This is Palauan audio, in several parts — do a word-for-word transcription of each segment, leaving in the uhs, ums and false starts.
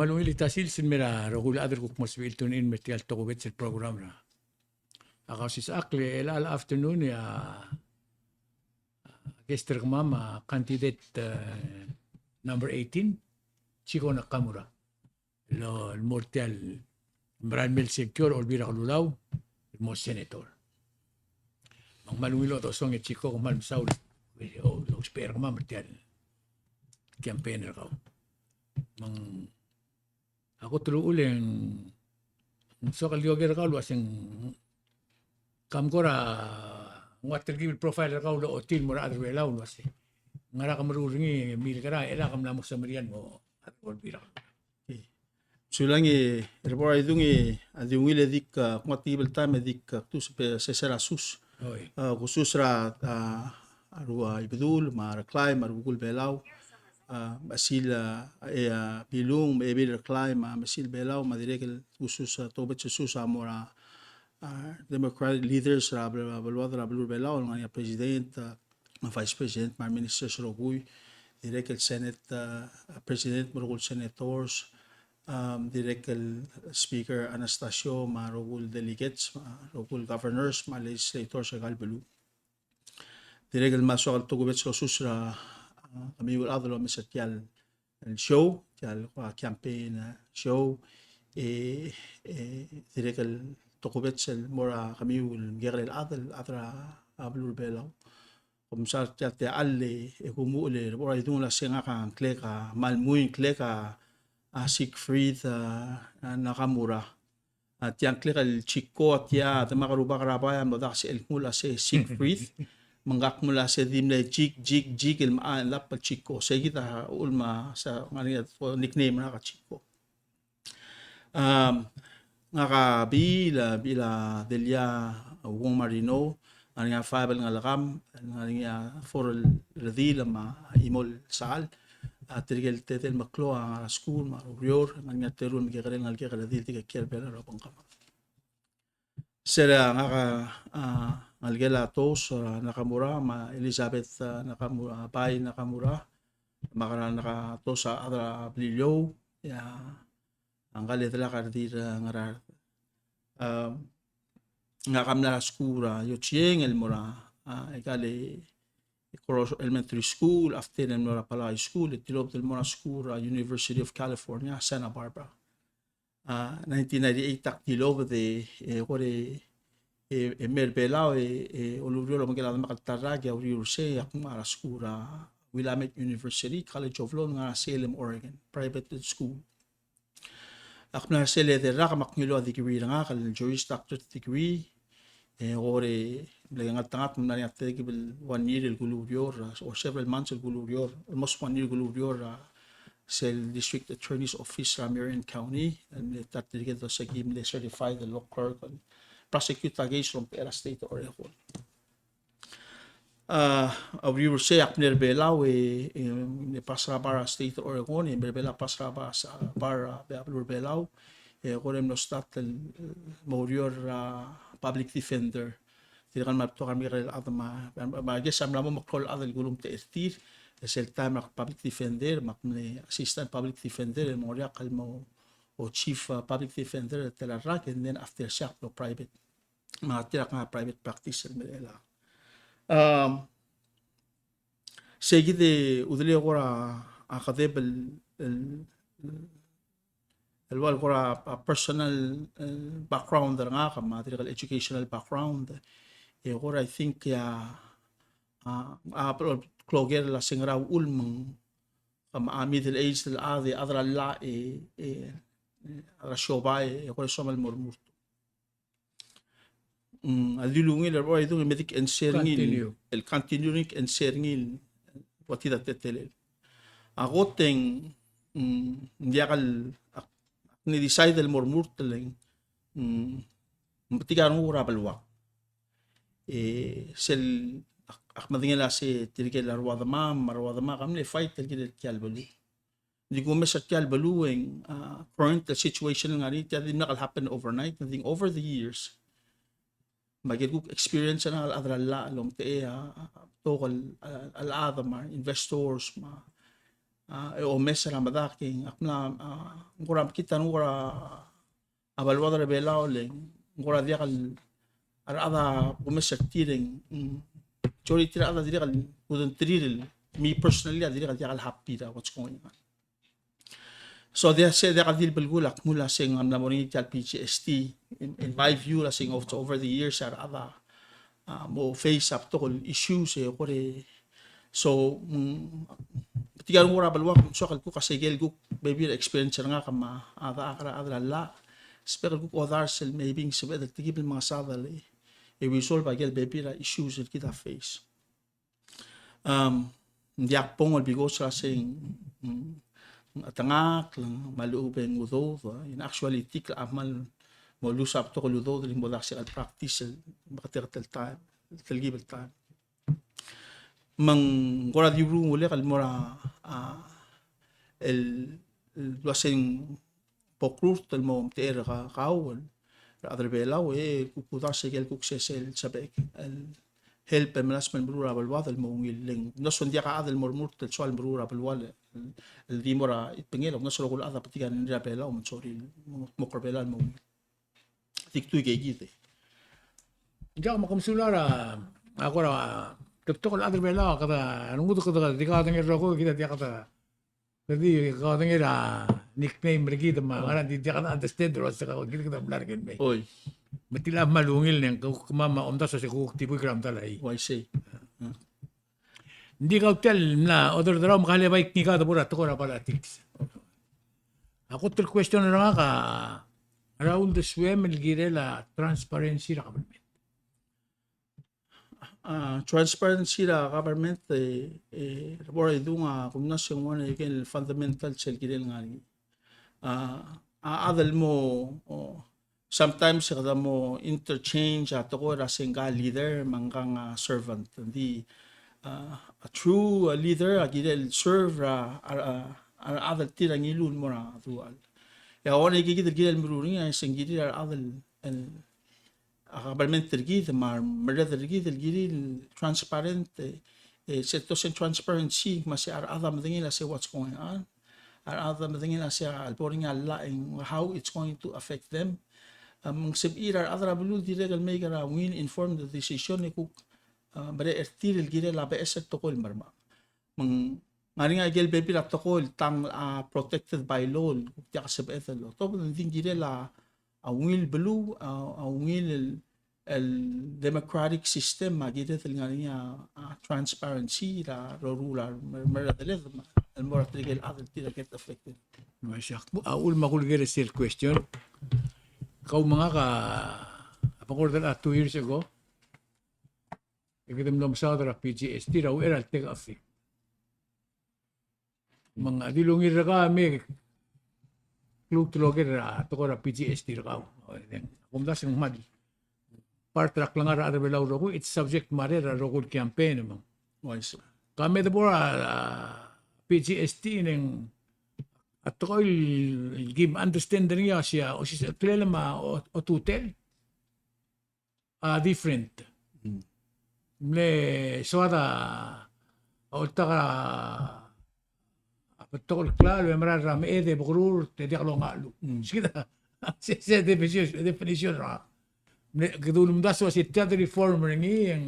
Kmal ungil el sils el mei er a rokui el chad el kuk mo sebechir el tune in el mei er tia el tokubets el program er a Kausisechakl. El chelecha el afternoon e a guest er kemam a candidate, eh, number eighteen, Chico Nakamura. El mo er tia el merael mei el sengkio er a Olbiil er a Kelulau el mo senator. Me ng kmal ungil el odesongel e Chico, kmal mesaul el ousbech er kemam er tia el campaign er kau. Me ng a kot el uchul e ng soak el di oker er kau el uaseng, kom kora ng ua telkib el profile er kau el ochotii el mo er a chad er a Belau el uaseng, ngera ke meruul er ngii, milekera, e chelecha ke mla mo semeriar el mo chad er a Olbiil er a Kelulau. Sulang e, er a bo er a idung e, a di ungil e dik, a, kuk ua telkib el taem e dik, a, kdu se, se, se er a sus. Oi. A, kusus er a, a, a rua Ibedul, me a Reklai, me a rubekul Belau, a, Mechesil, a, e, a, Bilung, me a Ebil Reklai, me a Mechesil Belau, me a dirrek el kusus, a, tokubets el sus a mo er a, a, Democratic leaders er a bel-, beluad er a beluu er a Belau, el ngar er ngii a President, a, me a Vice President, me a Ministers el rokui, dirrek el Senate, a, President, me a rokui el Senators, a, dirrek el Speaker Anastacio, me a rokui el delegates, me a rokui el governors, me a legislators er aika el beluu. Dirrek el mla soak el tokubets el osus er a, a, kemiu el chad el omes er tia el show, tia el, a, campaign, a, show, e, e, dirrek el tokubets el mo er a kemiu el kekerei el chad, el chad er a, a, beluu er a Belau. Kom mesa er tia el techall e, e kumuchel e, er a bo er a idung el uaseng ngak a ngklek a, kmal mui ngklek a, a, Siegfried, a, a, Nakamura. A, tia ngklek el Chico, tia, a demak a rubak er a bai a mlo diak sel kmu el uase Siegfried. Me ngak a kmu el uase di mle Jig, Jig, Jig el mechei el lap el Chico. Sei kid a uchul me a se ngar er ngii a nickname er ngak a Chico. Am, ngak a bechil, a bechil a Delia Wong Marino, ngar er ngii a five el ngelekam, ngar er ngii a four el redil me a chimo el sechal. A tirke el tedei el meklou a ngar er a skuul me a ureor, ngar er ngii a teru el mekekerei el ngelekek el redil, tirke el kiei er a Belau er a obengkemam. Ser a ngak a, a, ngelekel a Tos, a, Nakamura, me a Elizabeth, a, Nakamura, Bai Nakamura, me a ngak a Tos a chad er a Beliliou, e a ngka el delak a redil er a Ngaraard. A, ngak a mla er a skuul er a Yochieng el mo er a, a, aika el Koror Elementary School, after el mo er a Palau High School, e tilobed el mo er a skuul er a University of California, Santa Barbara. A, nineteen ninety-eight ak tilobed e, e kora, e, e mei er a Belau e, e ulureor el obengkel a demak el ta el rak e a uriul er sei e ak mla er a skuul er a Willamette University College of Law, ngar er a Salem, Oregon, private school. Ak mla er sei e de rak me ak ngiluu a degree er ngak el Juris Doctorate degree. E kora mle ngeltengat me ng ngar er ngii a telkib el one year el kuluureor, or several months el kuluureor, almost one year el kuluureor, a, sel District Attorney's Office er a Marion County, el mle ta er tirke el dosaod el mle certified el law clerk, el prosecute a case el omtechei er a state er a Oregon. A, a uriul er sei ak mle er a Belau e, e, e pass er a bar er a state er a Oregon, e mle er a Belau pass er a bar, bar er a beluu er a Belau, e kora mlo start el mo oureor er a public defender. Tirka el mla betok a remekekerei el chad me a, me a, me a, I guess a mla mo meklou el chad el kulumtechei er tir, e sel taem er a public defender, me ak mle assistant public defender, el mo er ngak el mo, o chief, a, public defender, er a rak, and then after sei ak mlo private. Me a tirka a private practice el mle er a. Um, sei kid e udelel kora, a, kedeb el, el, el ua el kora, a, personal, e, background er ngak, me a dirrek el educational background. E kora I think a, a, a, kloker el uase ngera uchul me ng, me a middle age el chad, e chad er a llach, e, e, e, chad er a siobai, e kora soam el mo remurt. Mm, a di ungil er a bo er a idung e me dik answer er ngii el, continue, el continue er ngii el answer er ngii el, what is that, teletelel. A kot e ng, mm, ng diak el, ak, ak mle decide el mo remurt el, mm, ng betik a renguk er a beluak. E sel, ak, ak medengei el uase tirke el rua demam, me a rua demak a mle fight el kirel tia el beluu. Di kumes er tia el beluu e ng, a, current el situation el ngar er ngii, tia dimlak el happen overnight. I think over the years, me a kuk experience er ngak el chad er a llach el omtechei a, a, betok el, a, a, chad me a investors me a, a, e omes er a medak e ng ak mla, a, ng kora mekngit a, ng kora a beluad er a Belau le ng kora diak el, a rechad a kumes er tir e ng, mm, majority er a rechad a dirrek el, kudengterir el, me personally a dirrek el diak el happy er a what's going on. So, di se, diak el di el belkul a kmu el uasei ng mla mo er ngii tia el P T S D, in, in my view, el uasei ng over, over the years a rechad a, a, mo face a betok el issues e kora. So, mm, tirke el ngar er a beluak, ng soak el kuk a se ikel kuk bebil er a experience er ngak me a, a, a, a, a, a, sebechek el kuk odars el maybe ng sebeched el telkib el mengesadel e, e resolve a ikel bebil er a issues el kid a face. Um, ng diak bong el because el uasei ng, mm, chetengakl, me a lechub e ng udoud, e, in actuality a kmal mo lose a betok el udoud el mo dmak sel practice el, me a keteket el taem, telkib el taem. Me ng kora di ungil el mo er a, a, el, el uasei ng bo kururt el mo omtechei er kau el, el chad er a Belau, e kuk odars a ikel kuk sesei el sebechek el help e melasem el meruul er a beluad el mo ungil. Le ng mlo soak ng diak a chad el mo remurt el soal meruul er a beluad el, el di mo er a chitbengel, ng mlo soak el rokui el chad a betik a rengrir a Belau me ng sorir el mo, mo er a Belau el mo ungil. Di kdu ikei kid e. Ng diak, me kom sulang er a, a kora, te betok el chad er a Belau, kede, a rengud kede, di kaodengei el rokui, kid a diak kede, kede di kaodengei er a nickname er kid me a ngerang, di diak kede understand el uasei kid kede mla er ngii el mei. Oi. Me tia a kmal ungil e ng kuk kemam a omdasu el uasei kuk di buik er a medal a chii. Uaisei. Ng di kau tia el mla oderderau me kede bai ngii kau de bo er a tekoi er a politics. A kot el question er ngak a, a uldesuem el kirel a transparency er a government. A, transparency er a government, e, e, bo er a idung a kumdasu e ng one er a ikel fundamentals el kirel ngar er ngii. A, a chad el mo, o, sometimes e kede mo interchange a tekoi er a se ngka leader me ngka a servant. Ng di, a, a true, a, leader a kirel serve er a, a, a, a rechad el tir a ngiluu el mo er a dual. E a one er a ikei kid el kirel meruul er ngii a se ng kirir a rechad el, el, a government er kid me a remerreder er kid el kirir el transparent, e, e, se doesn't transparency, me a se a rechad a medengei el se what's going on. A rechad a medengei el se a lebo er ngii a llach e ng how it's going to affect them. A, me ng sebechir a rechad er a beluu el dirrek el make er a ungil informed decision e kuk, a, merek er tir el kirel a beches el tekoi el mermang. Me ng ngar er ngii a ikel bebil er a tekoi el tang a protected by law el kuk diak sebeched el otobed, ng di ng kirel a, a ungil beluu, a, a ungil el, el democratic system a kired el ngar er ngii a, a transparency er a rokui el mer-, merreder el, el mo er tirke el chad el tir a get affected. Uaisei, a uchul me a kuleker er sel question. Kau me ngak a, a bengkor er a two years ago. E kede mlo mesaod er a P G S T er a uchei er a le take effect. Me ng a dilu ngii er kau me klou el oker er a tekoi er a P G S T er kau. Kumdasu e ng kmal part er a klengar er a rechad er a Belau el rokui, it's subject matter er a rokui el campaign me ng. Uaisei. Ka me de bo er a, a, P G S T e ng a tekoi el kim understand er ngii a uasei a osisecheklel me a o-, otutel a different. Mm. Mle soad a oltak a betok el klalo e mera er a meched e bekerurt e diak longalech. Mm. Se kid a, se, se definition, definition er a. Mle, kede ulemdasu el uasei tia el reform er ngii e ng,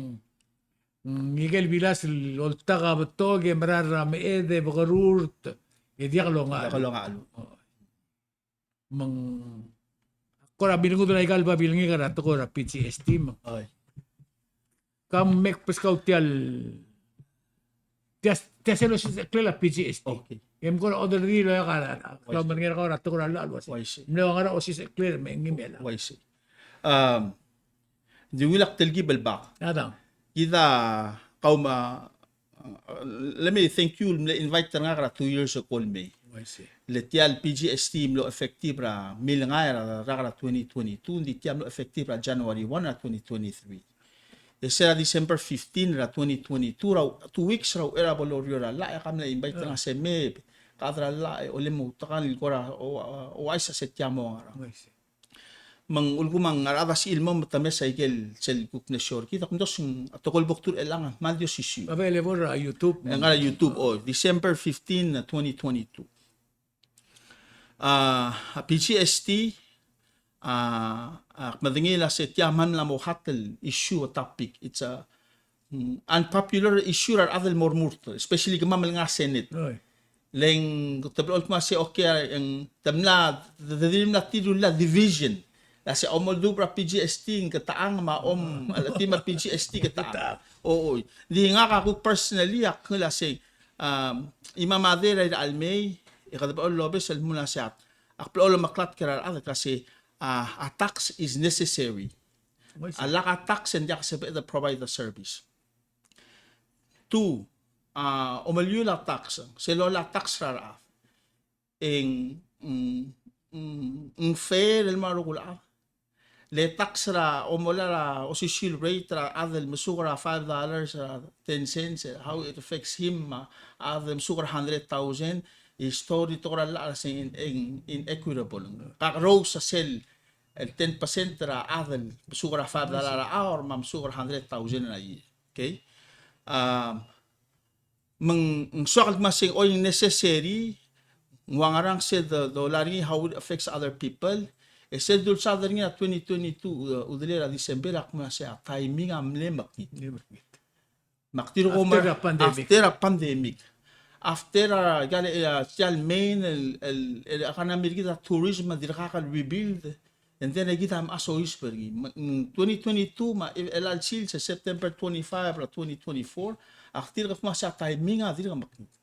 mm, ngike el bilas el oltak a betok e mera er a meched e bekerurt e diak longalech. Diak longalech. Me ng kora bilngud er aika el babilngek er a tekoi er a P G S T me ng. Oi. Ka mek beskau tia el, tia, tia sel osisecheklel a P G S T. Okay. E ng kora oderdi el oeak a, a, kau merengel er kau er a tekoi er a llach el uasei. Uaisei. Mle ua ngera osisecheklel me ng ngii me a llach. Uaisei. Um, di ungil ak telkib el bak. Adang. Kid a kau me a Uh, let me thank you, mle invite er ngak er a two years ago el mei. Oh, I see. Le tia el P G S T mlo effective er a mle ngar er a rak er a twenty twenty-two, ng di tia mlo effective er a January one er a twenty twenty-three. E se er a December fifteen er a twenty twenty-two, er a two weeks er a uchei er a bo loruul er a llach, e ka mle invite er ngak se mei, ka chad er a llach, e olem outekangel el kora, o, o, ouchais a se tia mo ngerang. Oh, I see. Me ng ulekum a rechad a sebechir el mo me te mesa ikel sel kuk mle show er kid, ak mdos ng a tekoi el bo kdu er chelechang a kmal di osisiu. Available er a YouTube. E ngar er a YouTube, o, December fifteen, twenty twenty-two. A, a P G S T, a, ak medengei el se tia a kmal mla mo hot el issue, a topic. It's a, mm, unpopular issue er a rechad el mo remurt, especially kemam el ngar er a Senate. Oi. Le ng te blechoel kmo se, okay, e ng te mla, te, te di mla tir el division. El se a omeldubech er a P G S T ng ketechang me a om, a, a team er a P G S T ketechang. O, oi. Di ngak a kuk personally, ak ngilai el se, um, e mei a Madera er a chelsel mei, e kede blechoel el obes el mla se a, ak blechoel el omeklatk er a rechad el se, a, a tax is necessary. A lak a tax e ng diak sebeched el provide the service. Two, a, omeliul a tax, sel loia a tax er a rechad. E ng, mm, mm, ng fair el mo er a rokui el chad. Le tax er a, omelai er a osisiu el rate er a chad el mesuk er a five dollars, er a ten cents, how it affects him, a, chad el mesuk er a hundred thousand, is totally, tekoi er a llach el se in, in, inequitable. Kakerous a sel, el ten percent er a chad el mesuk er a five dollar a hour, me a mesuk er a hundred thousand a year. Okay? Um, Me ng soak el kmo se ng oi, necessary, ng ua ngerang sel do, dolai er ngii, how it affects other people. E sel dulsaod er ngii er a twenty twenty-two, uh, udelel a December, ak mla se a timing a mle mekngit. Mle mekngit. Me ak dirk mo after a pandemic. After a pandemic. After a, a, tia el main, el, el, el economy er kid a tourism a dirkak el rebuild. And then e kid a mla soiseb er ngii. Me, mm, twenty twenty-two me a, el, el sils, se September twenty-five er a twenty twenty-four, ak dirk kmo se a timing a dirk mekngit.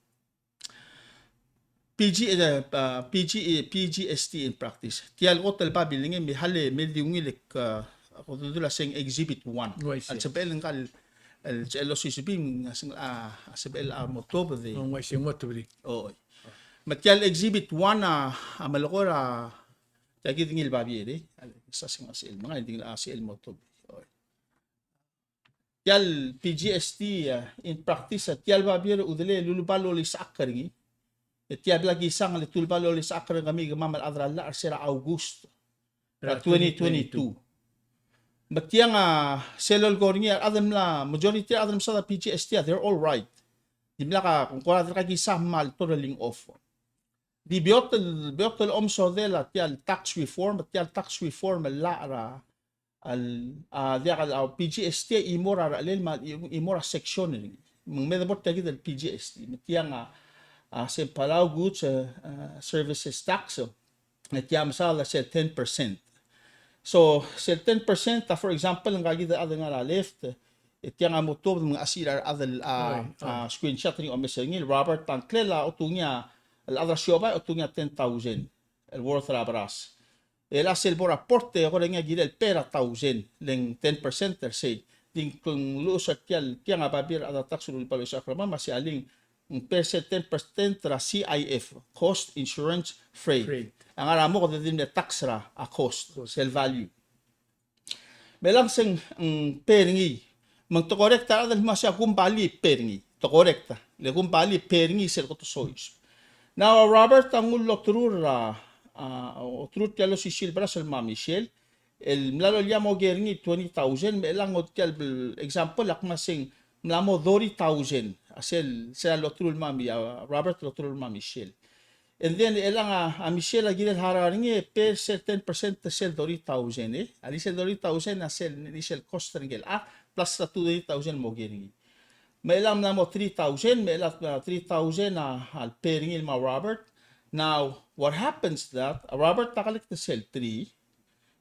P G, eh, uh, P G, eh, P G S T in practice. Tia el kot el babilngem, me hale, me di ungil e, uh, ak dodul a se ng exhibit one. Uaisei. A sebechel ngka el, el, el osisiu a se ng, a, a sebechel a mo tuobed e. Uaisei, mo tuobed e. Oi. Me tia el exhibit one a, a melekoi er a Tia kid ngii el babier, e. Sa seng a sel, me ng di ngii a sel mo tuobed. Oi. Tia el P G S T, eh, in practice, eh, tia el babier a udelel el uleba el olisechakl er ngii. E tia bla kisang el uleba el olisechakl er kemiu me kemam el chad er a llach er se er a August er a twenty twenty-two. Me tiang a sel olekoi er ngii a rechad el mla, majority er a rechad el mesaod a P G S T a, they're all right. Dimlak a, ng kora dirkak kisang me a le total off. Di beot el, beot el omesodel a tia el tax reform, tia el tax reform el llach er a, el, a, diak el, a, P G S T a chimo er a rechelel me a, chimo er a section er ngii. Me ng mei de bo er tia kid el P G S T. Me tiang a, a, se el Palau goods, a, a, services tax, e tia mesaod a sel ten percent. So, sel ten percent, a, for example, ngka kid el chad el ngar er a left, e tiang a mo tuobed me ng chesiich er a rechad el, a, a, screenshot er ngii a omes er ngii, el Robert a ngklel a otungii a, el chad er a siobai a otungii a ten thousand el worth er a beras. E le sel bo er a port e kora ngii a kirel el pay er a thousand, le ng ten percent er sei. Di ng klou el luchesii er tia el, tiang a babier a rechad er a tax el uleba el olisechakl er kemam, me sei a le ng pay er sel ten percent er a C I F, cost, insurance, freight. Freight. A ngar er a mong e kede di mle tax er a, a cost, sel value. Me chelechang se ng, mm, pay er ngii. Me ng te correct a rechad el kmo se a kumbalii a pay er ngii. Te correct a. Le kumbalii a pay er ngii sel kot el soiseb. Now, a Robert a nguu el oterur er a, a, oterur tia el osisiu el beras el mo er a Michelle. El mla loia mo oker er ngii twenty thousand, me chelechang tia el example, a kmo se ng mla mo thirty thousand. A sel, sel loterur el mo er a, a Robert loterur el mo er a Michelle. And then, chelechang a, a Michelle a kirel harau er ngii, e pay er sel ten percent er sel thirty thousand, e. A di sel thirty thousand a sel initial cost er ngii, a, plus a two thirty thousand el mo oker er ngii. Me chelechang mla mo three thousand, me chelechang, a, three thousand a, a le pay er ngii el mo er a Robert. Now, what happens that, a Robert a collect er sel three,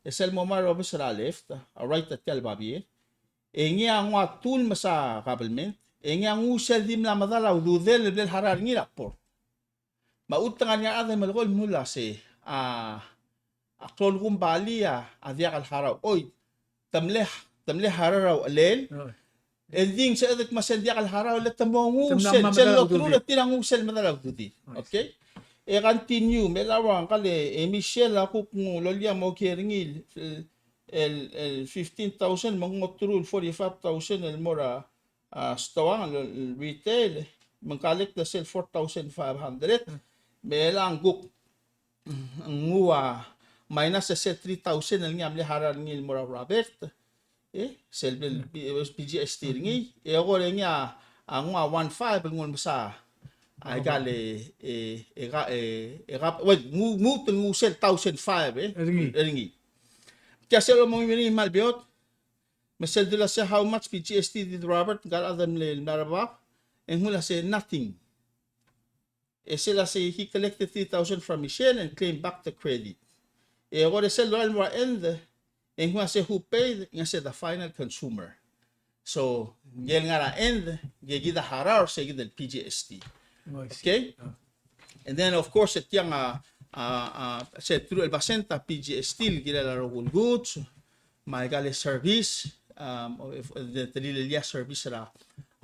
e sel mo mei er a obes er a left, a right er tia el babier. E ngii a nguu a two el mesa government, e ngii a nguu sel di mla medal a ududel el bla el harau er ngii er a port. Me a ultengat er ngii a rechad e melekoi el mla se, a, a klou el kumbalii a, a diak el harau. Oi, te mle, te mle harau er a uchelel. Oi. E ng di ng sebeched el kmo sel diak el harau, le te mo nguu sel, sel loterur e tir a nguu sel medal a ududel. Oi. Okay? E continue, me a ua ngka el, e Michelle a kuk nguu, loia mo oker er ngii el, el, el fifteen thousand, me ng oterul forty-five thousand el mo er a, a, stoang, el, el retail, me ng collect er sel four thousand five hundred, me chelechang kuk, mm, nguu a, minus er sel three thousand el ngii a mle harau er ngii el mo er a Robert, e, sel bla el P-, PGST er ngii, e kora ngii a, a nguu a one five el nguu el mesa aika el, e, e, e ka, e, e ka, well, nguu, nguu, nguu sel thousand five, e, er ngii. Er ngii. Tia sel mo er ngii me kmal beot, me sel dula se how much PGST did Robert, ngka el chad el mle, mla er a bab, e nguu el uase nothing. E sel uase he collected three thousand from Michelle and claimed back the credit. E kora sel dorael el mo er a end, e nguu el uase who paid, nguu el uase the final consumer. So, ngii el ngar er a end, ngii kid a harau er se kid el PGST. Oh, I see. Okay? Ah. And then, of course, e tiang a, a, a, se teruich el basent a PGST el kirel a rokui el goods, me aika el service, um, of, of, the, the, the service er a,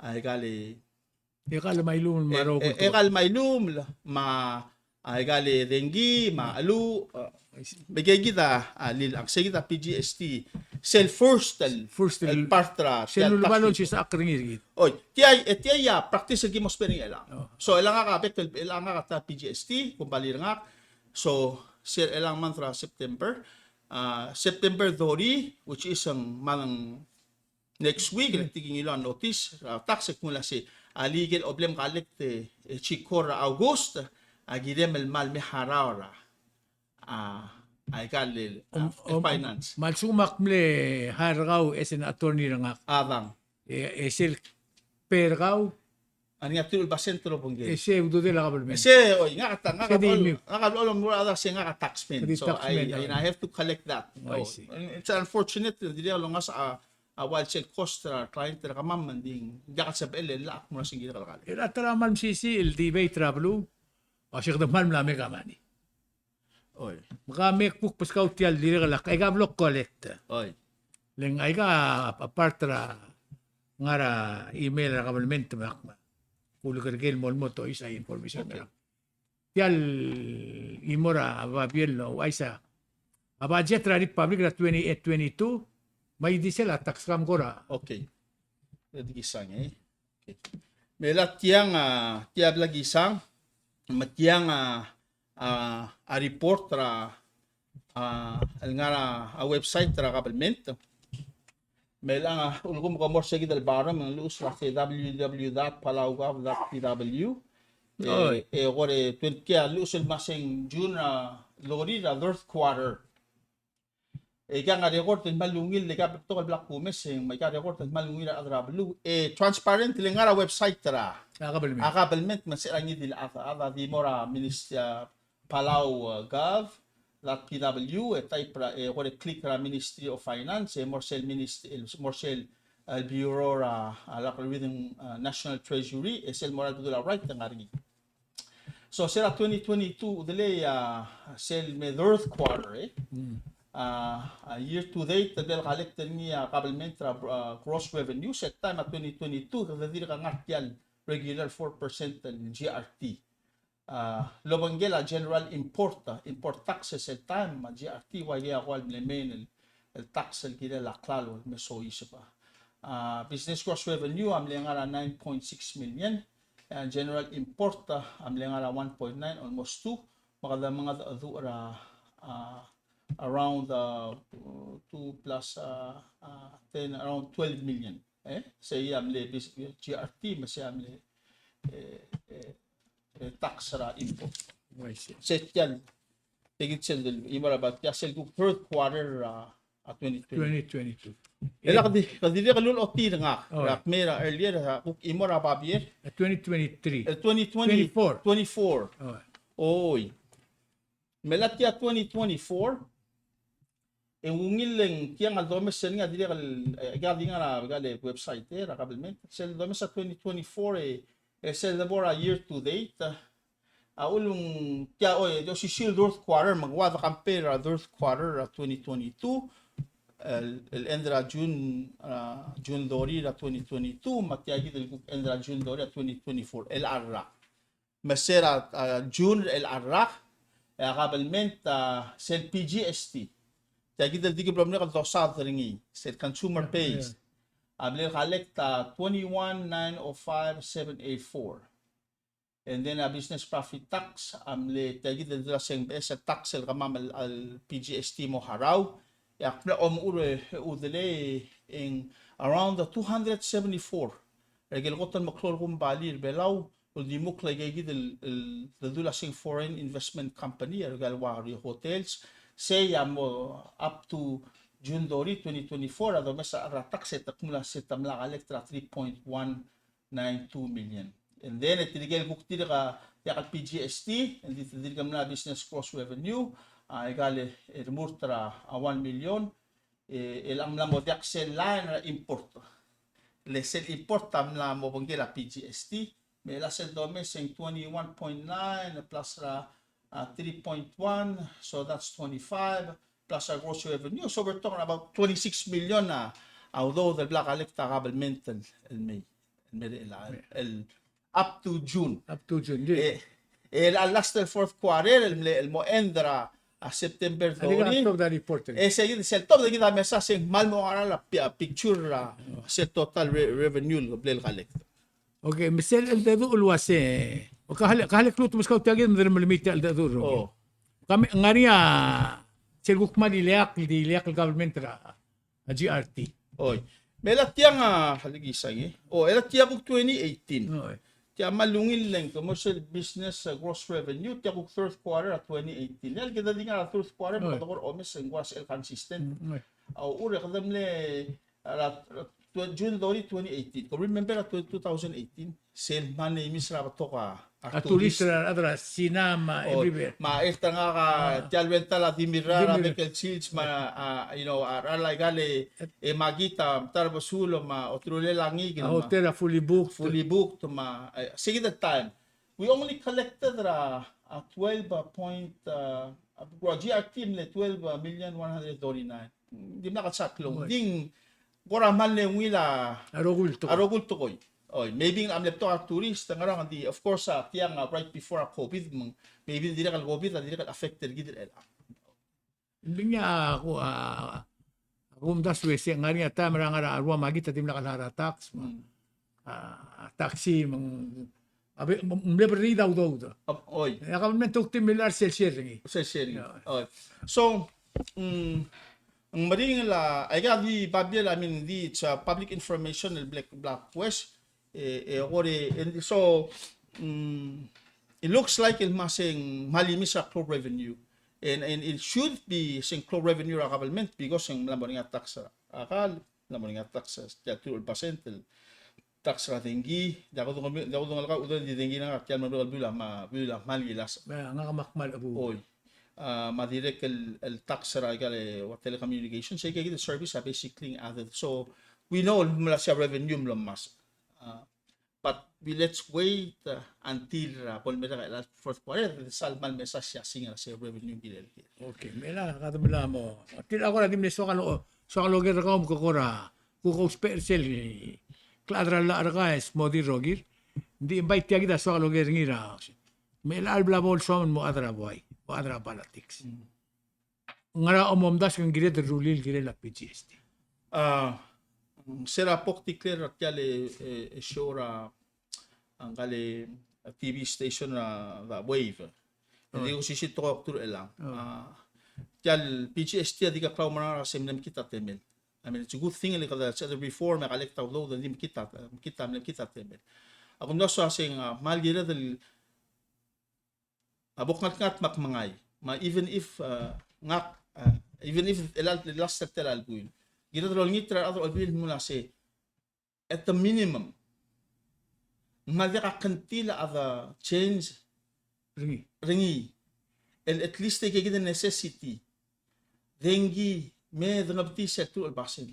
aika el E kal me a ilumel me a rokui el, e kal me a ilumel, me a, aika el dengki, me a cheluch, me kid a, a, lil, a, se kid a PGST, sel first el, first el, el part er a, sel tia el tax lulebal el sisechakl er ngii er kid. Oi, tia, e tia a practice el ki mo spending er chelechang. Oh. So, chelechang a bek el, chelechang a ta PGST, kumbalii er ngak. So, sel chelechang month er a September, a, September thirty, which is a month next week, le tia kingiluu a notice er a tax e kmo el uase a legal oblem collect e, e, chikor er a August, a kirem el kmal me harau er a, a, aika el, a, finance. Me a lsekum ak mle hire er kau as an attorney er ngak. Adang. E, e sel pay er kau. A ngii a teruich el basent el obengkel. E se ududel a government. E se, oi, ngak a ta, ngak a, ngak a, ngak a taxman. So I, I have to collect that. Oh, I see. It's unfortunate, dirrek el longasech a a while sel cost er a client er kemam me ng di ng diak el sebechel el llach el kmo ng uase ng kirek el kall. E a ta er a kmal mesisiich el debate er a beluu, a se kede kmal mla make a money. Oi. Me ka me kuk beskau tia el dirrek el ak, aika blo collect. Oi. Le ng aika a part er a ngar er a email er a government me ak me kulekerker el mo, mo tois a information. Okay. Tia el chimo er a babier el ouchais a budget er a Republic er a twenty-eight twenty-two, me a ildisel a tax er kau me ng kora. Okay. E di kisang, e. Okay. Me a tiang a, tia bla kisang, me tiang a, a, a report er a, a, el ngar er a, a website er a government. Me chelechang a, ulekum ke mo er se kid el bottom, me ng luches er a se www dot palaugov dot pw. E, oi. E kora twenty a luches el mesa e ng June, a, lorir a third quarter. E aika a record el kmal ungil, e aika betok el bla kumes, e aika record el kmal ungil a rechad er a beluu. E transparent, le ngar er a website er a, a government. A government, me se er a ngii di el chad, a chad a di mo er a minis-, a, Palau, uh, gov dot pw, e type er a, e kora click er a Ministry of Finance, e mo er sel minist-, e mo er sel, uh, Bureau er a, a lak within, uh, National Treasury, e sel mo er a bedul a right e ngar er ngii. So, se er a twenty twenty-two, udelei a, sel me third quarter, e. Mm. A, a year to date, a bla el collect er ngii a government er a, uh, gross revenue, sel taem a twenty twenty-two, kede dirk ngar tia el regular four percent el GRT. A, el obengkel a general import, a, import tax er sel taem, me a GRT, ua ikei a kuk mle main el, el tax el kirel a klalo el me soiseb. A, business gross revenue a mle ngar er a nine point six million, a, general import, a, a mle ngar er a one point nine, almost two, me kede mengedecheduch er a, a, around, a, two plus, a, a, ten, around twelve million. E, sei a mle bis-, GRT, me sei a mle, e, e, e, tax er a import. I see. Se tia el, tia kid sel, el, chimo er a babier, tia sel kuk third quarter er a, a twenty twenty. Twenty twenty-two. E le kede, kede dirrek el ulechotii er ngak, oh, er a kmei er a earlier, a kuk chimo er a babier. A twenty twenty-three. El twenty twenty, twenty-four. Twenty-four. Oh. Oi. Me a tia twenty twenty-four, e ng ungil e ng tiang a domes er ngii a dirrek el, e, aika di ngar er a, aika el website, e, er a government. Sel domes a twenty twenty-four, e, e sel debo er a year to date, a, a ulung tia, o, e, osisiu el third quarter, me ng ua de compare a third quarter er a twenty twenty-two, el, el end er a June, a, June thirty er a twenty twenty-two, me tia kid el kuk end er a June thirty er a twenty twenty-four, el a rak. Me se er a, a, June el a rak, e a government, a, sel PGST. Tia kid el di ki blo merek el dosaod er ngii, sel consumer pays. A mle collect a twenty-one nine oh five seven eight four. And then a business profit tax a mle tia kid el dula se ng beches el tax el kemam el, el P G S T mo harau. E ak mla omechur e udelei e ng around the two hundred seventy-four er a ikel kot el meklou el kombalii er a Belau, uldimukl a ika kid el, el, el dula se ng foreign investment company, er a ikel ua hotels, sei a mo up to June thirty, twenty twenty-four, a domes a rechad er a tax e te kmo se te mla collect er a three point one nine two million. And then, e tirke el kuk dirk a, diak el P G S T, e ng di tirke el mla business gross revenue, a, ika el, e remurt er a, a one million, e, el mla mo diak sel line er a import. Le sel import a mla mo obengkel a P G S T, me a sel domes e ng twenty-one point nine plus er a, a, three point one, so that's twenty-five, plus a gross revenue. So we're talking about twenty-six million a, a udoud el bla collect a government el, el mei, el mei er a, el, up to June. Up to June, yeah. E, el a last el fourth quarter, el, el mo end er a, a September thirty. E sei kid, sel top, e kid a mesa se ng kmal mo ngar er a pi-, a picture er a, se total re-, revenue el bla el collect. Okay, me sel cheldecheduch el uase, o ka hale, ka hale klou el meskau tia kid me de melemii tia el cheldecheduch, okay. Ka me, ng ngar er ngii a, sel kuk kmal ileakl, di ileakl el government er a, a G R T. Oi. Me a tiang a, hale kisang e. O, a tiang kuk twenty eighteen. Oi. Tia kmal ungil el ng commercial business, uh, gross revenue, tia kuk third quarter a twenty eighteen. El kede di ngar er a third quarter, oi, me kede kora omes e ng kora sel consistent. Mm, oi. A uchul e kede mle er a, er a, tw-, June thirty, twenty eighteen. Ko remember er a tw-, two thousand eighteen, sel mle imis er a betok a, a tourist er a, er a China me a everywhere. Me a er tia ngak a, tia el rental a di mirrael er a, di mirrael, bek el sils me a, a, you know, a, er a ika el, e, makit a ta er a besul me a oterulel a ngikel, a hotel a fully booked. Fully booked me a, e, sei kid el time. We only collected er a, a twelve point, uh, a G R T el mle twelve million one hundred thirty-nine. Dimlak a klou. Ng di ng kora kmal ungil a rokui el tekoi. A rokui el tekoi. Oi, maybe ng mle betok a tourist, ng ngar er ngii, of course, a tiang a right before a COVID, me ng, maybe dirrek el COVID a dirrek el affect er kid er chelechang. Ng di ng a, a, a kumdasu e se ng ngar er ngii a taem er a ngar er a rua makit a dimlak el harau a tax, me a, a taxi, me ng, a be-, me ng mle berriid a udoud. Oi. E a government a kuk di mle er sel share er ngii. Sel share er ngii. Yeah. Oi. So, mm, ng meringel a, aika di babier, I mean, di, it's a public information el bla, bla kues, e, e, kora, and so, mm, it looks like el mle se ng mle imis a klou el revenue. And, and it should be se ng klou el revenue er a government because ng mla mo er ngii a tax er a kall, mla mo er ngii a tax er a, tia el two percent el tax er a dengki, diak kudengei, diak kudengei el kau, udoud el di dengki er ngak, tia el mle beluu a, beluu a kmal ngilasech. Ngak a kmal chebuul. Oi. A, me a dirrek el, el tax er a ika el, ua telecommunication, sei kid el service a basically ng added. So, we know el mla se a revenue el mlo ngmasech. A, but we, let's wait, uh, until, uh, bo lemerek a fourth quarter, e sal kmal mesa se a sing er a se revenue el kirel. Okay, me a kede mla mo. Tia kora di mle soak el, soak el oker er kau me ke kora, kuk ousbech er sel klechad er a llach er kau e se mo di rokir. Ng di invite tia kid a soak el oker er ngii er a. Me a chelecha el bla bo lsoam el mo chad er a buai, mo chad er a politics. Mm. Ngera a omomdasu e ng kired el rullii el kirel a P G S T? A, se er a bo kdeclare er tia el, e, e, show er a, a ngka el, a, T V station er a, a Wave. Ng di osisiu el tekoi er a oktu er chelechang. A, tia el P G S T a di kuk klaumerang er a se mle mekngit a temel. I mean, it's a good thing el kede, se kede reform e collect a udoud e di mekngit a, mekngit a, mle mekngit a temel. A kumdasu a se ng, a, kmal kired el a bo kngeltengat me ak mengai. Me even if, uh, ngak, uh, even if el, el last er tia el buil, kired el olengit er a rechad er a Olbiil el mla se, at the minimum, ng kmal diak a kngtil a chad el change er ngii. Er ngii. El at least e kid a necessity. Dengki, me dengebetii sel two el basel.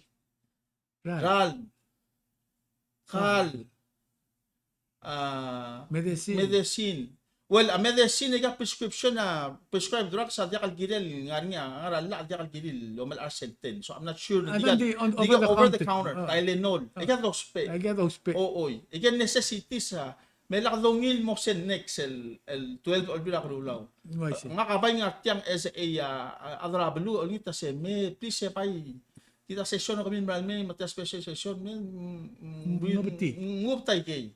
Ralm. Ralm. Kall. A, medicine. Medicine. Well, a medicine, aika prescription, a prescribed drugs a diak el kirel, ngar er ngii a, ngar er a llach a diak el kirel el omelechang er sel ten. So I'm not sure. Aika di, di over the counter. Tylenol. Aika dousbech. Aika dousbech. O, oi. Aika necessities a, me lak dongil mo sel next, el, el twelve Olbiil er a Kelulau. Ngak a bai ngar tiang as a, a, a chad er a beluu, olengit a se me, please, e bai. Tia session er kemiu el mei, me tia special session, me, mm, mm, ng ubetii. Ng ubetii kei.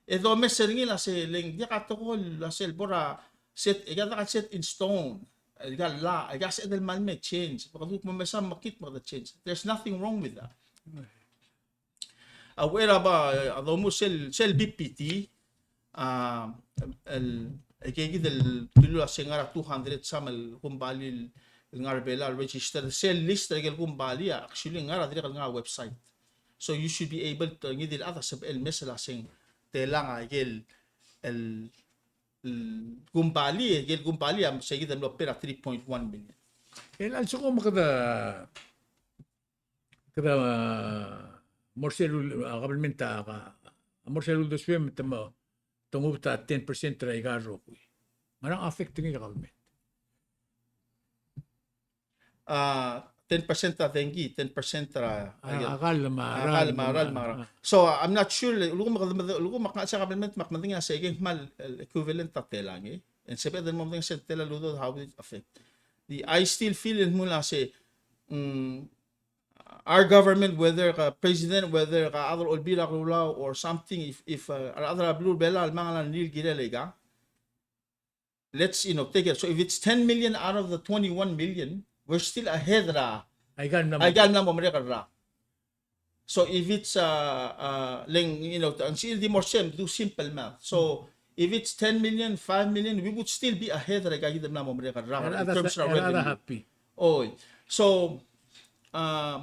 E domes er ngii el ua se le ng diak a tekoi el ua se el bo er a set, e diak a set in stone. E diak a law, e diak a sebeched el mle change. Me kede kuk mo mesa me kid me kede change. There's nothing wrong with that. A uchei er a ba, a domus sel, sel B P T, a, el, e kid el dilu el ua se ngar er a two hundred some el kombalii el ngar er a Belau el register. Sel list er a ikel kombalii, actually ngar er a dirrek el ngar er a website. So you should be able to, ngii di el chad a sebechel el mes el ua se ng telang a ikel, el, el kombalii, ikel kombalii a se kid el mlo pay er a three point one million. El a lsekum kede, kede, a, mo er sel ul-, a, government a, a, mo er sel uldesuem me te mo, te nguu a ten percent er a ikal rokui. Ngera ng affect er ngii a government? A, ten percent er a dengki, ten percent er a, a, a kall me a, a kall me a ralm me a, a. So, I'm not sure, le, lsekum, lsekum ak ngar er a government me ak medengei a se kid el kmal, el equivalent a telang, e. And sebeched el mo medengei a se telang el udoud, how will it affect? Di, I still feel el mle ua se, mm, our government, whether a president, whether a rechad er a Olbiil er a Kelulau or something, if, if, uh, a rechad er a beluu er a Belau a mla nguu a ngii el kirel aika, let's, you know, take it. So if it's ten million out of the twenty-one million, we're still ahead er a, aika el mla mo, aika el mla mo merek el rak. So if it's, uh, uh, le ng, you know, ng sel di mo er sei, do simple math. So if it's ten million, five million, we would still be ahead er aika kid el mla mo merek el rak in terms of revenue. Oi. So, uh,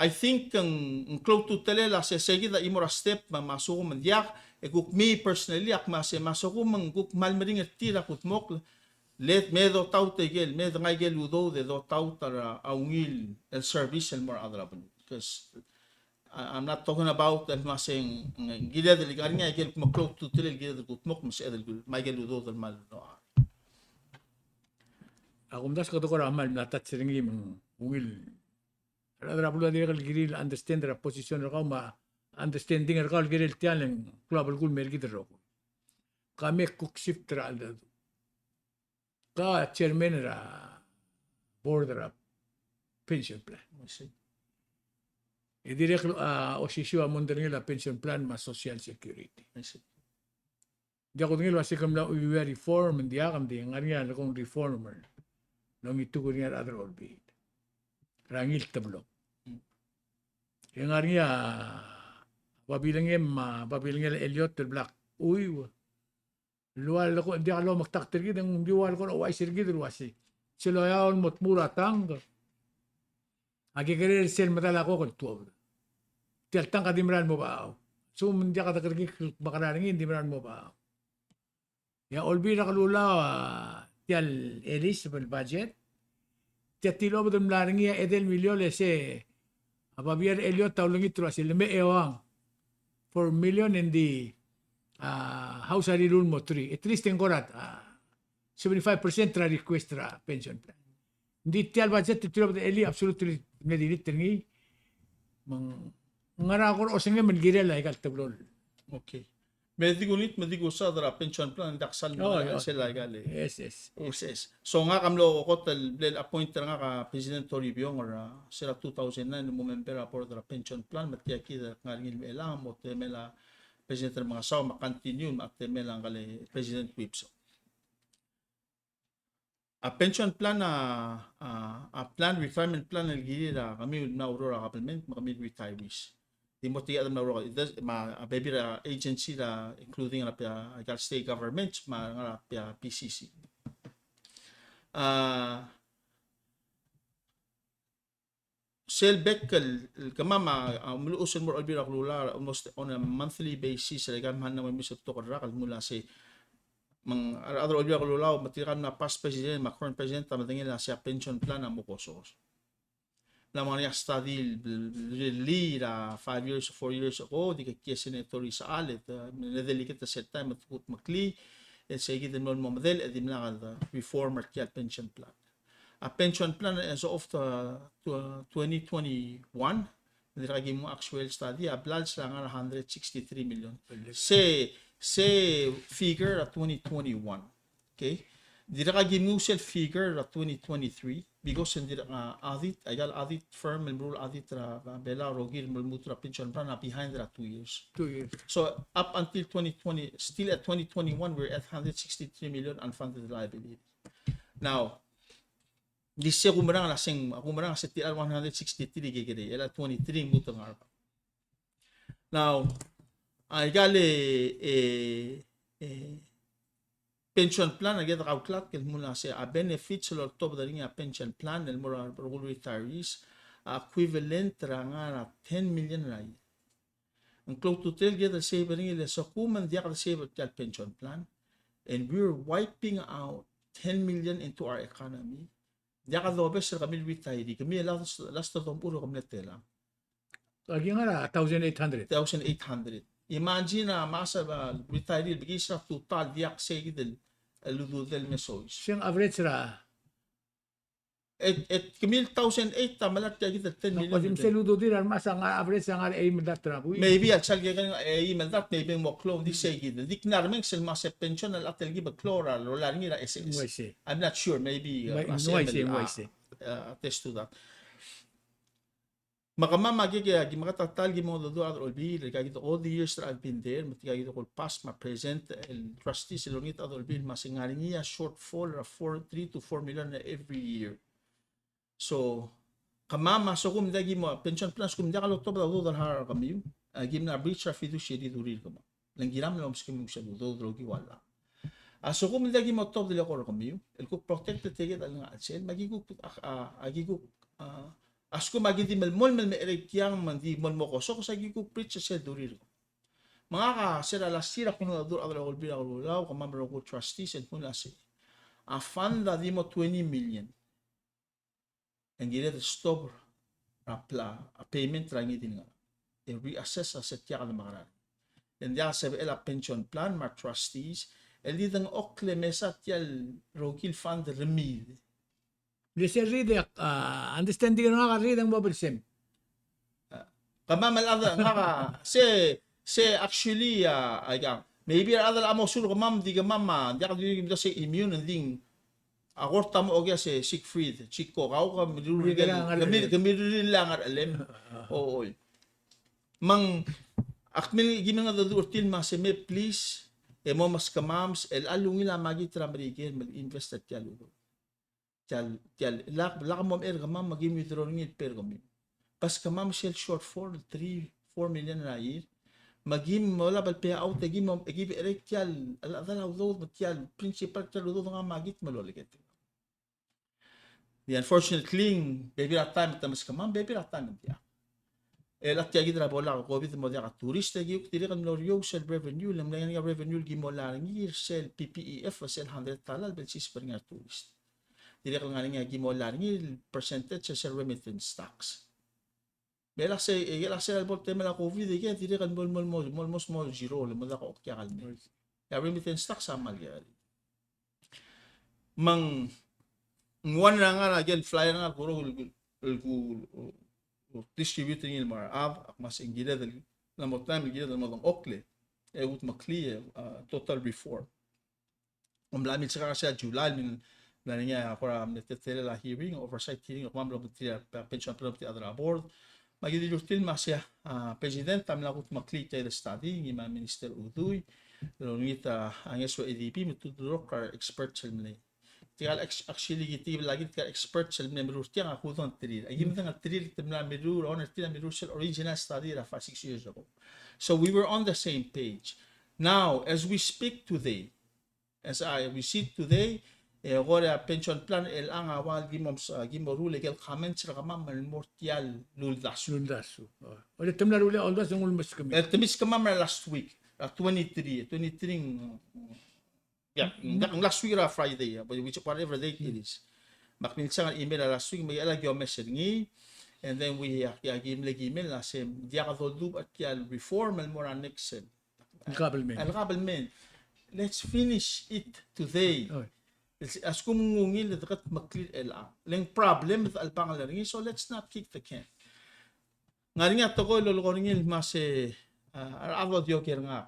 I think ng, ng klou a ultutelel a se, se kid a chimo er a step me, me a lsekum ng diak, e kuk me personally, ak me a se, me a lsekum ng kuk kmal meringel er tir a kudmokl, le me dotaut a ikel, me dengai a ikel udoud e dotaut er a ungil el service el mo er a rechad er a beluu. Because I, I'm not talking about el me a se ng, ng kired el ngar er ngii a ikel kmo klou a ultutelel el kired el kudmokl me sebeched el kul-, me a ikel udoud el kmal locha. A kumdasu e kede kora kmal mla touch er ngii me ng ungil. A rechad er a beluu a dirrek el kirir el understand er a position er kau me a understanding er kau el kirel tia el ng klou a belkul el mer kid el rokui. Ka me kuk shift er a cheldecheduch. Ka chairman er a board er a pension plan. I see. E dirrek el, a, osisiu a mondai er ngii a pension plan me a social security. I see. Ng diak kudengei el ua se ke mla chuiuii a reform, ng diak, ng di ngar er ngii a lekong reform el ongituk er ngii a rechad er a Olbiil er a ngii el teblo. E ngar er ngii a babilngem me a babilngel a Elliot el blak chuiuii. El ua lekong, ng diak lomektakl er kid, ng di ua lekong, uaisei er kid el ua se, sel loia el mo tmuu er a tangk a kekerei er sel medal a kok el tuobed. Tia el tangk a di merael mo bechachau. Sel me ng diak dekerekikl el mekerang er ngii, ng di merael mo bechachau. E a Olbiil er a Kelulau a tia el Elizabeth budget, tia tilobed el mla er ngii a edei el miliol e se a babier Elliot a ulengit el ua se le me eua ng four million e ng di, a, House a rirellii el mo three. At least e ng kora, a, seventy-five percent er a request er a pension plan. Ng di tia el budget el tilobed er a Elliot absolutely mle delete er ngii. Me ng ngera kora osengem el kirel aika el teblo. Okay. Me di kunit, me di kusaod er a pension plan, ng diak sal, oh, me sel aika el. Yes, yes. Yes, yes. So ngak a mlo kot el bla el appoint er ngak a President Toribiong er a, se er a two thousand nine, el mo member er a board er a pension plan, me tia kid a ngar er ngii el mla, mo temel a President Remengesau, me a continue, me a temel a ngka el President Whipps. A pension plan a, a, a plan, retirement plan el kirir a kemiu el mla oureor er a government me kemiu el retirees. Di mo tia el mla oureor, it does, me a bebil er a agency er a, including er a, a, aika el state government me a ngar er a, a, P C C. A, sel bek el, el kemam a, a, meluches el mo er a Olbiil er a Kelulau almost on a monthly basis, er aika el mla mo mesa el betok el rak el mla se, me ng a rechad er a Olbiil er a Kelulau, me tirka el mla past president, me a current president, a medengei el ua se a pension plan a mo kosor. Ng mla mo er ngii a study el, el, el, el er a five years, four years ago, di ke kiei a senator er a Sechal, e te, me delegate er sel taem, me te kudmeklii, e se kid el mlo mo medal, e dimlak a reform er tia el pension plan. A pension plan as of the, tw-, twenty twenty-one, me dirkak ki mo actual study, a blals a ngar er a hundred sixty-three million. Se, se figure er a twenty twenty-one. Okay? Dirrek a ki move sel figure er a twenty twenty-three, because ng dirrek a audit, aika el audit firm el meruul audit er a, a Belau el rokir el lmuut er a pension plan a behind er a two years. Two years. So up until twenty twenty, still at twenty twenty-one, we're at hundred sixty-three million unfunded liability. Now, di se kumerang a seng, kumerang a se tir a one hundred sixty-three kekerei, el a twenty-three ng lmuut er a ngar er a Now, aika el, e, e, pension plan, aika el kautlatk el mla se a benefits el oltobed er ngii a pension plan el mo er a rokui el retirees a equivalent er a ngar er a ten million er a year. Ng klou a ultutelel kid el save er ngii el sekum ng diak de save er tia el pension plan, and we're wiping out ten million into our economy. Diak dobes er kemiu el retiree, kemiu el last, last domechur er kemiu el telang. Aki ngar er a thousand eight hundred. Thousand eight hundred. Imagine a masa a retiree el bekiis er a total diak sei kid el ududel me sois. Se ng average er a. E, e kemiu el thousand eight a melai er tia kid el ten million. Ng sel ududir a masa ng average a ngar er a eim el dart er a buil. Maybe a chal kekeng eim el dart, maybe ng mo klou, ng di sei kid. Ng di kena remeng sel masa pension el a telkib el klou er a rolel er ngii er a S S. Ng uaisei. I'm not sure, maybe, uh, ng uaisei, ng uaisei. Uh, attest to that. Me kemam a ki, ki, ki meketeket el ki mo dodech a rechad er a olbiil, el ki, ki, all the years that I've been there, me tirka ki, ki pass me a present el trustees el olengit a rechad er a olbiil, me se ng ngar er ngii a shortfall er a four, three to four million every year. So, kemam a sekum ng diak ki mo, pension plan, sekum ng diak lotobed a udoud el harau er kemiu, a ki mla breach er a fiduciary duty er kemam. Le ng kiram el omeskemiu sel udoud el okiu a llach. A sekum ng diak ki mo tobed el eko er kemiu, el kuk protect er tia kid el ngar er a chelsel, me a ki kuk, a, a, a ki kuk, a, a sekum a ki di melemolem el mecherei tiang me ng di melemolem el mokosokes, a ki kuk breach er sel duty er kemam. Me ngak a sel last year a kuk dodech er a rechad er a olbiil er a Kelulau, kemam el rokui el trustees, el kmo ng uasei, a fund a di mo twenty million. E ng kired el stop er a pla, a payment er a ngii di el ngar. E reassess a se tia kede mekerang. E ng diak sebechel a pension plan me a trustees el di dengchokl e mesa tia el rokui el fund el remid. Le se read, a, understanding er ngak a read e ng mo bersem. Kemam el chad, ngak a, se, se actually, a, aika, maybe a rechad el mo sure kemam, di kemam, a, diak di kemam se immune, ng di a kora mo okia se Siegfried, Chico, kau ke mirruul, ke mirruul a ngar er a chelem. O, oi. Me ng, ak mle, ki mle ngar er a dechor er tir me se me please, e mo meskemam, el a ungil a makit er a Merikel, me invest er tia el udoud. Tia el, tia el, lak, lak mo mei er kemam me ki withdraw er ngii el pay er kemiu. Pas kemam sel shortfall three, four million er a year. Me ki mo olab el pay out e ki mo, e ki becherei tia el, el chedal a udoud, me tia el principal tia el udoud ngak me kid me lolekoi. Di unfortunately, bebil er a taem e te meskemam, bebil er a taem e ng diak. El a tia kid er a bo lak a COVID mo diak a tourist, e ki kuk dirrek el mlo er eou sel revenue, le ng mle ngar er ngii a revenue el ki mo lak er ngii er sel P P E F, sel hundred dollar, el bo lsiseb er ngii a tourist. Dirrek el ngar er ngii a ki mo lak er ngii el percentage er sel remittance tax. Me el a se, e el a se el bo el temel a COVID, e ke dirrek el mo, mo, mo, mo, mo, mo zero, le mo diak a okiak el mei. E a remittance tax a kmal kekerei. Me ng, ng one er a ngar er a ikel flyer er a ngar er a kuk, el, el, el ku, el, el distribute er ngii el mo er a rechad, ak kmo se ng kired el, el mo taem el kired el mo dengchokl e ultimately, a, total reform. Ng mla milskak er sel July, el mla er ngii a kora mle teletelel a hearing, oversight hearing, el kemam el obengterir a pension plan, obengterir a rechad er a board. Me aki di uriul me a sei a, a, president a mla kuk meklii tia el study, ngii me a Minister Udui, el olengit a ngeso er a A D B, me te uldurokl er a re experts el mle. Tirka el ex-, actually, ki tia el, aki tirka el experts el mle mirruul er tiang a kuk dongterir. Aki medengei el terir, te mla mirruul, one er tir a mirruul sel original study er a five, six years ago. So we were on the same page. Now, as we speak today, As I, we see today, e kora pension plan el ngar er a ua el ki mo, ki mo ruul e ikel comments er kemam el mo er tia el uldasu. Uldasu. O. Oi, te mla ruul a uldasu e ng ulemeskemiu. E te meskemam er a last week, er a twenty-three, twenty-three, mm, yeah, ng last week er a Friday, yeah, but which, whatever day it is. Me ak milsang er a email er a last week, me a ki omes er ngii, and then we, a, a ki mle email el se, diak doldubech tia el reform el mo er a next el Government. El government. Let's finish it today. Oi. A lsekum ng ungil e de kede meklii er chelechang. Le ng problem e de chelebangel er ngii, so let's not kick the can. Ngar er ngii a tekoi el lolekoi er ngii el kmo se, a, a rechad a di oker er ngak.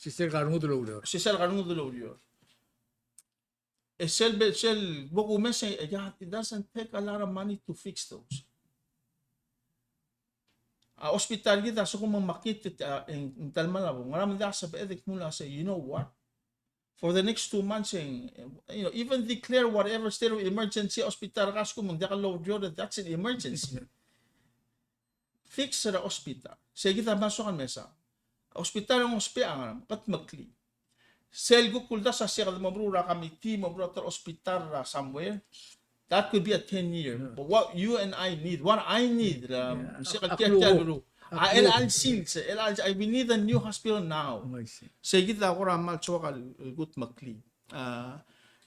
Se sel ka rengud el oureor. Se sel ka rengud el oureor. E sel be, sel bo kumes e, e, yeah, it doesn't take a lot of money to fix those. A hospital er kid a se ko mo makit, a, e ng, ng ta el mla bo. Ngera me ng diak sebeched el kmo el uase, you know what? For the next two months, e ng, you know, even declare whatever state of emergency, hospital er kau a se ko mo ng diak loureor, that's an emergency. Fix er a hospital. Se kid a mla soak el mesa. Hospital e ng ousbech a ngerang, kede meklii. Sel kuk uldasu a se kede mo meruul er a committee, mo meruul er a ta el hospital er a somewhere. That could be a ten year. Yeah. But what you and I need, what I need, er a, yeah, se kede a, tia, a, tia el ru. A, a, el, el sils, el, el, we need a new hospital now. Oh, I see. Se kid a kora mla soak el, el kede meklii. Uh,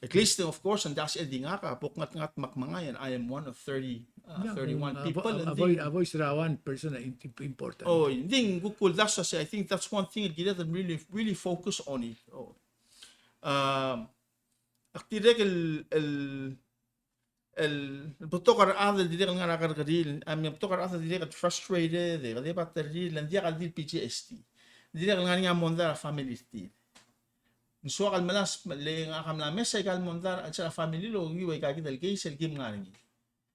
at least, of course, ng diak sel di ngak a bo kngatngat me ak mengai, and I am one of thirty, uh, yeah, thirty-one, uh, people, avo-, and avoid, then avoid er a one person a im-, im-, important. Oh, ng di kuk uldasu a se, I think that's one thing el kired el really, really focus on it. Oh. Um, ak dirrek el, el, el betok a rechad el dirrek el ngar er a kerrekeriil, I mean, betok a rechad el dirrek el frustrated, e kede baterir, le ng diak el di el P T S D. Dirrek el ngar er ngii a mondai er a family er tir. Ng soak el melasem, le ngak a mla mesa aika el mondai er a chelsel a family el okiu aika kid el case el kim ngar er ngii.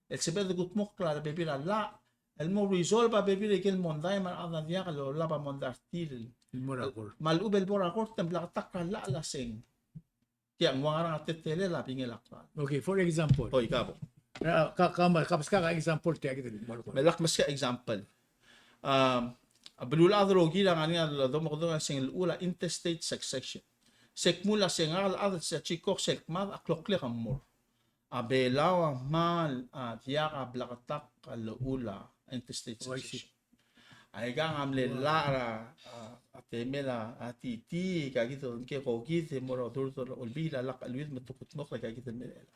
El sebeched el kudmokl a rebebil er a llach el mo resolve a bebil er aike el mondai me a rechad a diak lolab a mondai er tir. El mo er a court. Me a lechub el bo er a court e ng bleketakl a llach el uaseng. Tia ng ua ngerang a teletelel a bingel a klalo. Okay, for example. Oi, kabo. A, ka, ka, ka, ka, ka example tia kid el mo er a court. Me lak meskak example. Um, a beluulechad el rokir a ngar er ngii a domekedong el uaseng el llechul a intestate succession. Se kmo el uaseng ngak el chad el se a chikok sel kmad a kloklek a mo er a Belau a kmal, a, diak a bleketakl a llechul a intestate succession. Oh, I see. Aikang a mle llach er a, a, a temel a, a titi, aika kid el ngke ko kid e mo er a odurd er a Olbiil a lak cheleuid me te kudmokl aika kid el mle llach.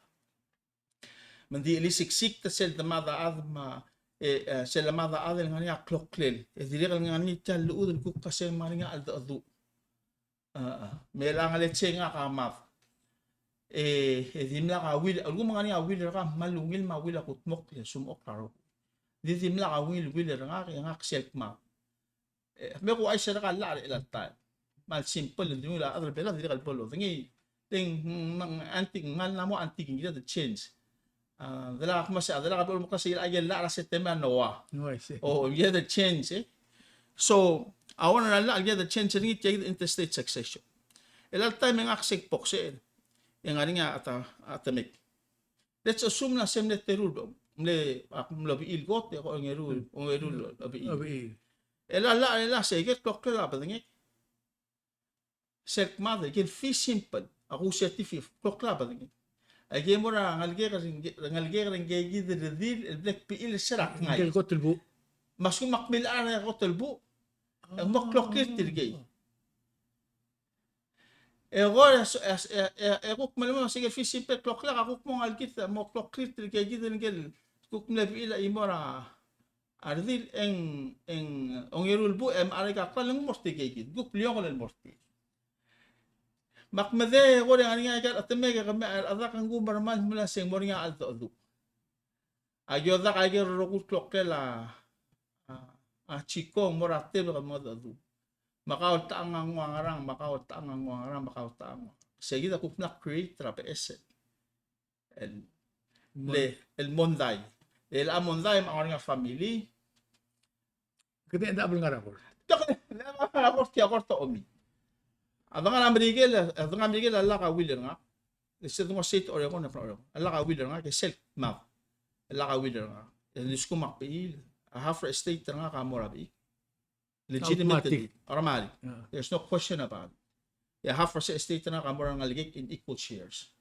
Me ng di chelisiksikd a sel demad a chad me a, e, e, sel demad a chad el ngar er ngii a kloklel. E dirrek el ngar er ngii tia el llechud el kuk uasei me ngar er ngii a cheldecheduch. A, a. Me chelechang, let's say ngak a mad. E, e dimlak a will, a lsekum ng ngar er ngii a will er kau, me a ungil me a will a kudmokl e sumechokl a rokui. Di dimlak a ungil will er ngak, e ngak sel kmad. E, me ko uaisei er a llach er chelecha el taem. Me a simple, ng di ungil a chad er a Belau a dirrek el bo lodengei. Te ng, ng, ng, antik, ng ngar er ngii a mo antik, ng kired el change. A, delak a kmo se, a, delak a bo el mo klase el llach er a September a Noah. Oh, I see. Oh, ng kired el change, e. So, a one er a llach el kired el change er ngii tia kid el intestate succession. Chelecha el taem e ngak sel kboksei. E ng ngar er ngii a ta, a temek. Let's assume el uasei mle teru el, mle, ak mle bechiil kot, e ko ongeru, ongeru el bechiil. A bechiil. E a llach, e a llach se kid el kloklel a bedengek. Sel kmad, aike el fee simple, a kusetii fee, kloklel a bedengek. Aike el mo er a ngelekek, ngelekek er ngke kid el redil, el bla kbechiil er se er a kngai. Ngike el kot el buch. Me a lsekum ak milechar er a kot el buch. E ng mo kloklir tirkei. E ko, e, e, e, e kuk melemolem, se kid el fee simple el kloklek, a kuk mo ngelekid, mo kloklir tirkei kid el ngike el kuk mle bechiil a chimo er a a redil e ng, e ng ongeru el buch e mechar aika el klalo e ng mo er tirkei kid. Kuk bliongel el mo er tir. Me ak medengei e kora ngar er ngii aika el chetemek e kemiu a rechad a kuk mermang el mla se ng mo er ngii a cheldecheduch. Aki odak aike el rokui el kloklel a, a, a chikong mo er a tebek el mo cheldecheduch. Me kau el techang a nguu a ngerang, me kau el techang a nguu a ngerang, me kau el techang a nguu a ngerang. Se kid a kuk mla create er a beches el el, le, el mondai. El a mondai me a ngar er ngii a family. Kede end up el ngar er a court. Tia kede, ngar er a court, tia court a omi. A dengar er a Merikel, a dengar er a Merikel a lak a will er ngak. E se dengar er a state er a Oregon, e Oregon. A lak a will er ngak, e sel kmad. A lak a will er ngak. E ng di lsekum ak bechiil, a half er a estate er ngak a mo er a bechik. Legitimately. Automatic. Automatic. Yeah. There's no question about it. E a half er a estate er ngak a mo er a rengalek in equal shares.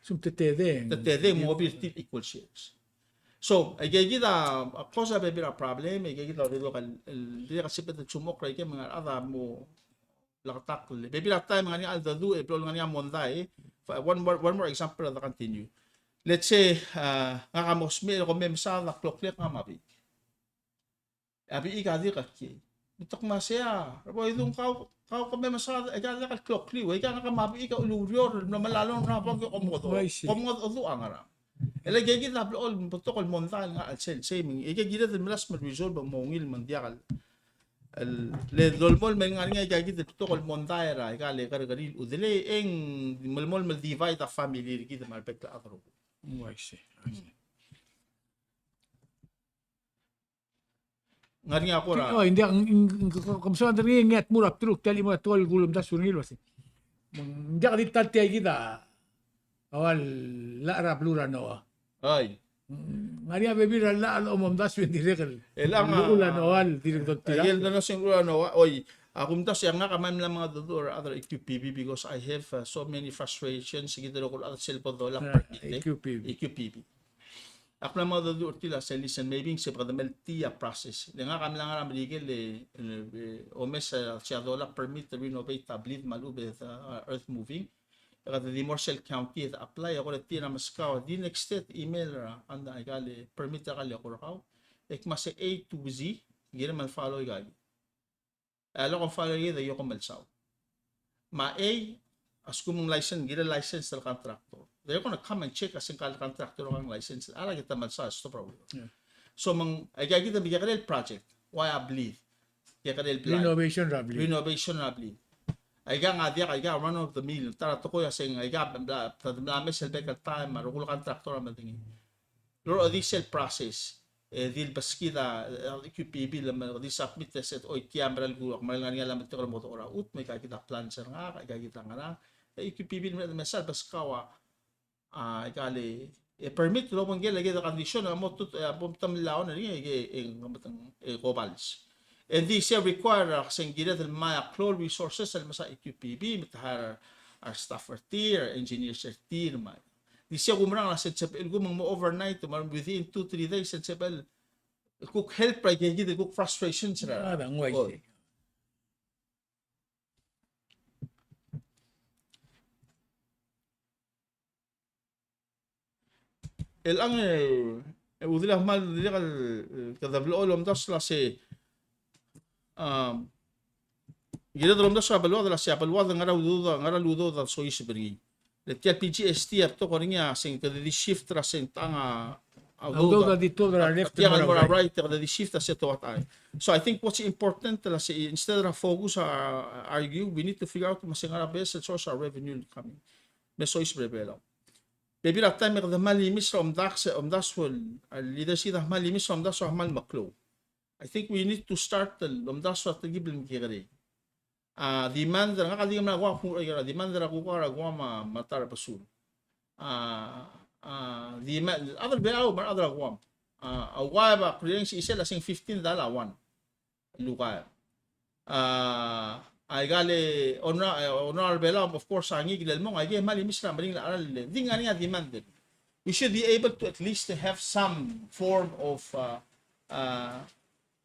Sum te tedei. Te tedei mo bebil er tir el equal shares. So, aike kid a, a cause a bebil er a problem, aike kid a dirrek el, el, dirrek el sebeched el sumechokl er aike me ng ngar er a chad a mo bleketakl. Bebil er a taem e ng ngar er ngii a cheldecheduch, e blo el ngar er ngii a mondai. One more, one more example, I'll continue. Let's say, uh, ngak a mo smecher e ko me mesaod a kloklek ngak me a bechik. A bechik a dirk kiei. Me te kmo sei a, rebo idung kau, kau ko me mesaod, e ka dirk el klokliu, e ka ngak me a bechik a ulureor, el mlo melalom er a bong e ko mo dmu. I see. Ko mo dmu a ngerang. E le aike kid a blechoel betok el mondai el ngar er a chelsel, sei me ng, e aike kid a kired el melasem el resolve me ng ungil me ng diak el. el, le dolemolem el ngar er ngii a ikakid el betok el mondai er a ikal kerrekeriil el chudelei, e ng melemolem el divide a family er kid me a rebek el chad el rokui. Oh, I see. I see. Ngar er ngii a kora. Oh, ng diak, ng, ng, ng, ke, ke, ke mesaod er ngii, ng ngar er ngii a tmuu er a bdeluk, tia el chimo er a tekoi el kulemdasu er ngii el uasei, ng diak di ta el tia kid a ua el llach er a beluu er a Noah. Ai. Ng ngar er ngii a bebil er a llach el omomdasu e ng dirrek el, el llach a, llechul a Noah el dirrek el doltirakl. El donoso er a Noah, oi, a kumdasu e ngak a mla mengedecheduch er a rechad er a E Q P B because I have, uh, so many frustrations, kid el rokui el chad sel bo dolab, yeah, permit, e. E Q P B. E Q P B. Ak mla mengedecheduch er tir el uasei, listen, maybe ng sebeched el meltii a process. Le ngak a mla ngar er a Merikel e, e, e, omes a, se a dolab permit el renovate a blid me a lechub e, uh, earth moving. E kede di mo er sel county e de apply, e kora tir a meskau, di next step email er a, and a ikal permit er a ikal e kora kau. E kmo se A to Z, kirem el follow ikal. A lak kom follow ikal e de yokom el sau. Me a, a lsekum ng license, kirel license el contractor. They're gonna come and check a se ngkal contractor a license. A lak e te mle sau, stop er a ureor. Yeah. So me ng, aika kid a kekerei el project. Ua a blid. Kekerei el blai. Renovation er a blid. Renovation er a blid. Aika ng diak, aika run of the mill. Ta er a tekoi a se ng, aika bla, ta, bla mes el bek el taem, me a rokui el contractor a medengei. Lo er a di sel process, e di lebeskid a, e, E Q P B el me di submit e se, oi, tia a mera el kuk, mera el ngar er ngii a lemetik el mo dechor a chutem, me aika kid a plans er ngak, aika kid a ngerang. E E Q P B el me, me sal beskau a, a, ikal, e, permit el obengkel a kid a condition, a mo tut, e, a bo mtmlaon er ngii, e, e, e, kobals. E di se require a se ng kired el ngmai a klou el resources el mesa E Q P B, me te hire a staff er tir, engineers er tir, me a Di se kumerang el se ng sebechel el kuk mo overnight, me within two, three days, e ng sebechel el kuk help er aika kid el kuk frustrations er a. A, ng uaisei. Oi. Chelechang e, e, udel a kmal dirrek el, e, kede blechoel el omdasu el se, a, kired el omdasu er a beluad el se a beluad el ngar er a udoud, ngar er a udoud a soiseb er ngii. Le tia el P G S T a betok er ngii a se ng kede di shift er a se ng tang a, a udoud a di tuobed er a left, tiang el mo er a right, kede di shift a se te uatai. So I think what's important el se instead er a focus a, a argue, we need to figure out me se ngar er a best source a revenue coming. Me soiseb er a Belau. Bebil er a taem e kede kmal imis er a omdasu, omdasu el, a leadership a kmal imis er a omdasu a kmal meklou. I think we need to start el omdasu a telkib el mekekerei. A demand er ngak a di mla kuk, a demand er a kuk er a Guam me a, me a ta er a Besul. A, a demand, a rechad er a Belau me a rechad er a Guam. A, a uaib a clearance isel a se ng fifteen dollar a one. Lukael. A, aika el honor, e, honor er a Belau, of course, a ngikel el mong, aike el kmal imis er a meringel a cheral, di ngar er ngii a demand. We should be able to at least have some form of, uh, uh,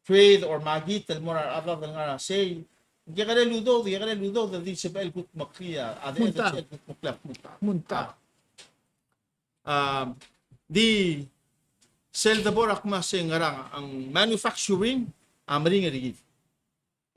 trade or makit el mo er a rechad el ngar er a sei. Kekerei el udoud, kekerei el udoud, di sebechel el kutmeklii a, a de, sebechel el kutmeklii a kmung ta. Kmung ta. A, di sel debo er a kmo se ngerang, a manufacturing a meringel er kid.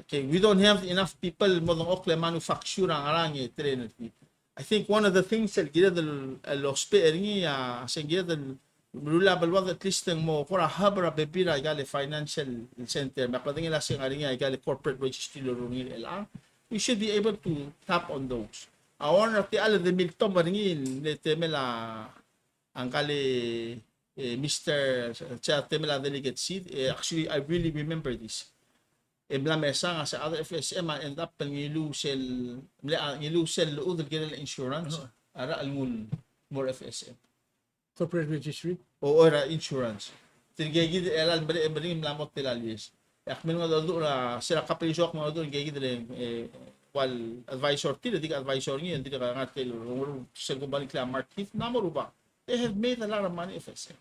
Okay, we don't have enough people el mo dengchokl e manufacture a ngerang e train er kid. I think one of the things el kired el, el ousbech er ngii a se ng kired el meruul a beluad at least e ng mo kora hub er a bebil er aika el financial center. Me ak medengei el se ng ngar er ngii aika el corporate registry el loruul er ngii er chelechang. We should be able to tap on those. A one er tia el de miltom er ngii el temel a ngka el, e, Mister, se a temel a Delegate Sid, e, actually, I really remember this. E mla mesang a se a F S M a end up el ngiluu sel, mle, a, ngiluu sel llechud el kirel a insurance, a rechad el nguu el mo er a F S M. Corporate registry? O, er a insurance. Tirke kid el mle, mle mla mo tela el yes. E ak mle mengedecheduch er a, se er a kapel isoak mengedecheduch er ngke kid el, e, ua el advisor er tir, e di advisor er ngii, e ng dirrek a ngar tia el, sel company el ngklel a Mark Heath, ng mla mo rubak. They have made a lot of money, F S M.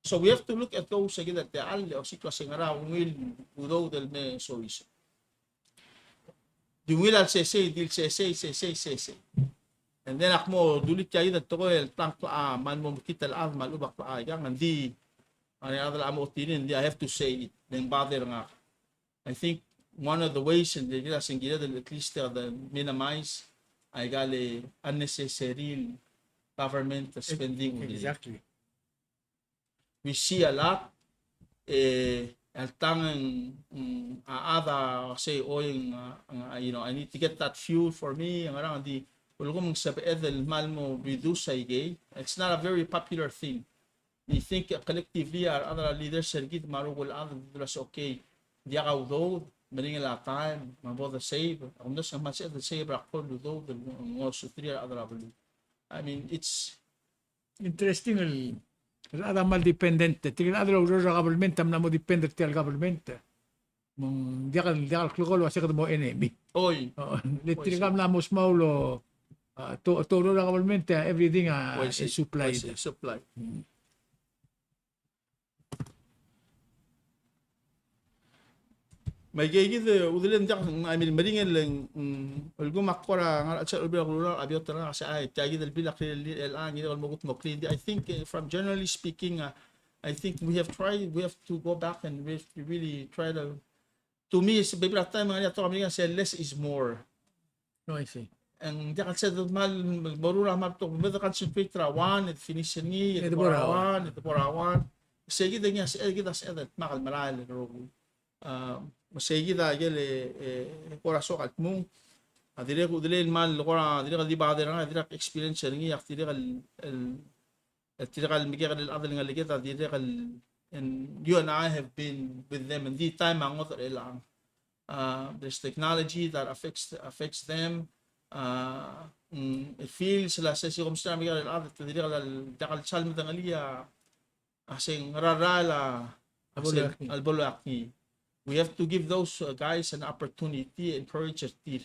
So we have to look at those, e kid el techall el osiik el se ngera ungil udoud el me soiseb. Di ungil a sesei, di sesei, sesei, sesei. And then ak mo dulii tia kid el tekoi el tang klechad, me ng mo mekngit el chad me a lechub a klechad, e ng di, a rechad el mo ochotii, ng di, I have to say it, ng bother ngak. I think one of the ways, e ng di, a se ng kired el at least, uh, the minimize aika el unnecessary government spending. Exactly. We see a lot, e, el tang, mm, a chad a sei, oi, ng, a, ng, a, you know, I need to get that fuel for me, a ngerang, di, ulekum ng sebeched el kmal mo reduce aikei. It's not a very popular thing. I think, uh, collectively, a rechad er a leaders er kid me a rokui el chad a dula se, okay, diak a udoud, meringel a taem, me bo de save, a kumdasu e ng kmal sebeched el save er a kbo el udoud el ngosuterir a rechad er a beluu. I mean, it's interesting el, el chad a kmal dependent, tirke el chad el oureor er a government a mla mo depend er tia el government. Me ng diak el, diak el klekool el uase kede mo enemy. Oi. O, le tirka a mla mo smau el, a, te, te oureor er a government, a, everything, a, supplied. Supply. Mm. Me aikei kid, e, udelel ng diak, I mean, meringel, mm, ulekum a kora ngar er a chelsel a Olbiil er a Kelulau, a beot er ngak a se, ai, tia kid el bill a kirel el, a, ngii el mo kutmeklii. I think, uh, from generally speaking, uh, I think we have tried, we have to go back and re-, really try to, to me, se bebil er a taem e ng ngar er ngii a tekoi el meringel a se less is more. Oh, I see. E ng diak el sebeched el kmal meruul a kmal betok, me de concentrate er a one, e de finish er ngii, e de bo er a one, e de bo er a one. Sei kid e ngii a se, kid a sebeched el dmak el merael el rokui. A, me sei kid a ikel, e, e, kora soak el dmung. A dirrek, udelel el kmal kora, dirrek el di bother er ngak, dirrek experience er ngii, ak dirrek el, el, el tirka el mekekerei el chad el ngeleked a dirrek el, and you and I have been with them, ng di taem a ngodech er chelechang. Uh, there's technology that affects, affects them. Uh, mm, it feels like se, se kom mesterir a mekekerei el chad, te dirrek el, diak el sal medengelii a, a se ng ngera el rael a, a se, a lebo loeak ngii. We have to give those, uh, guys an opportunity, encourage er tir.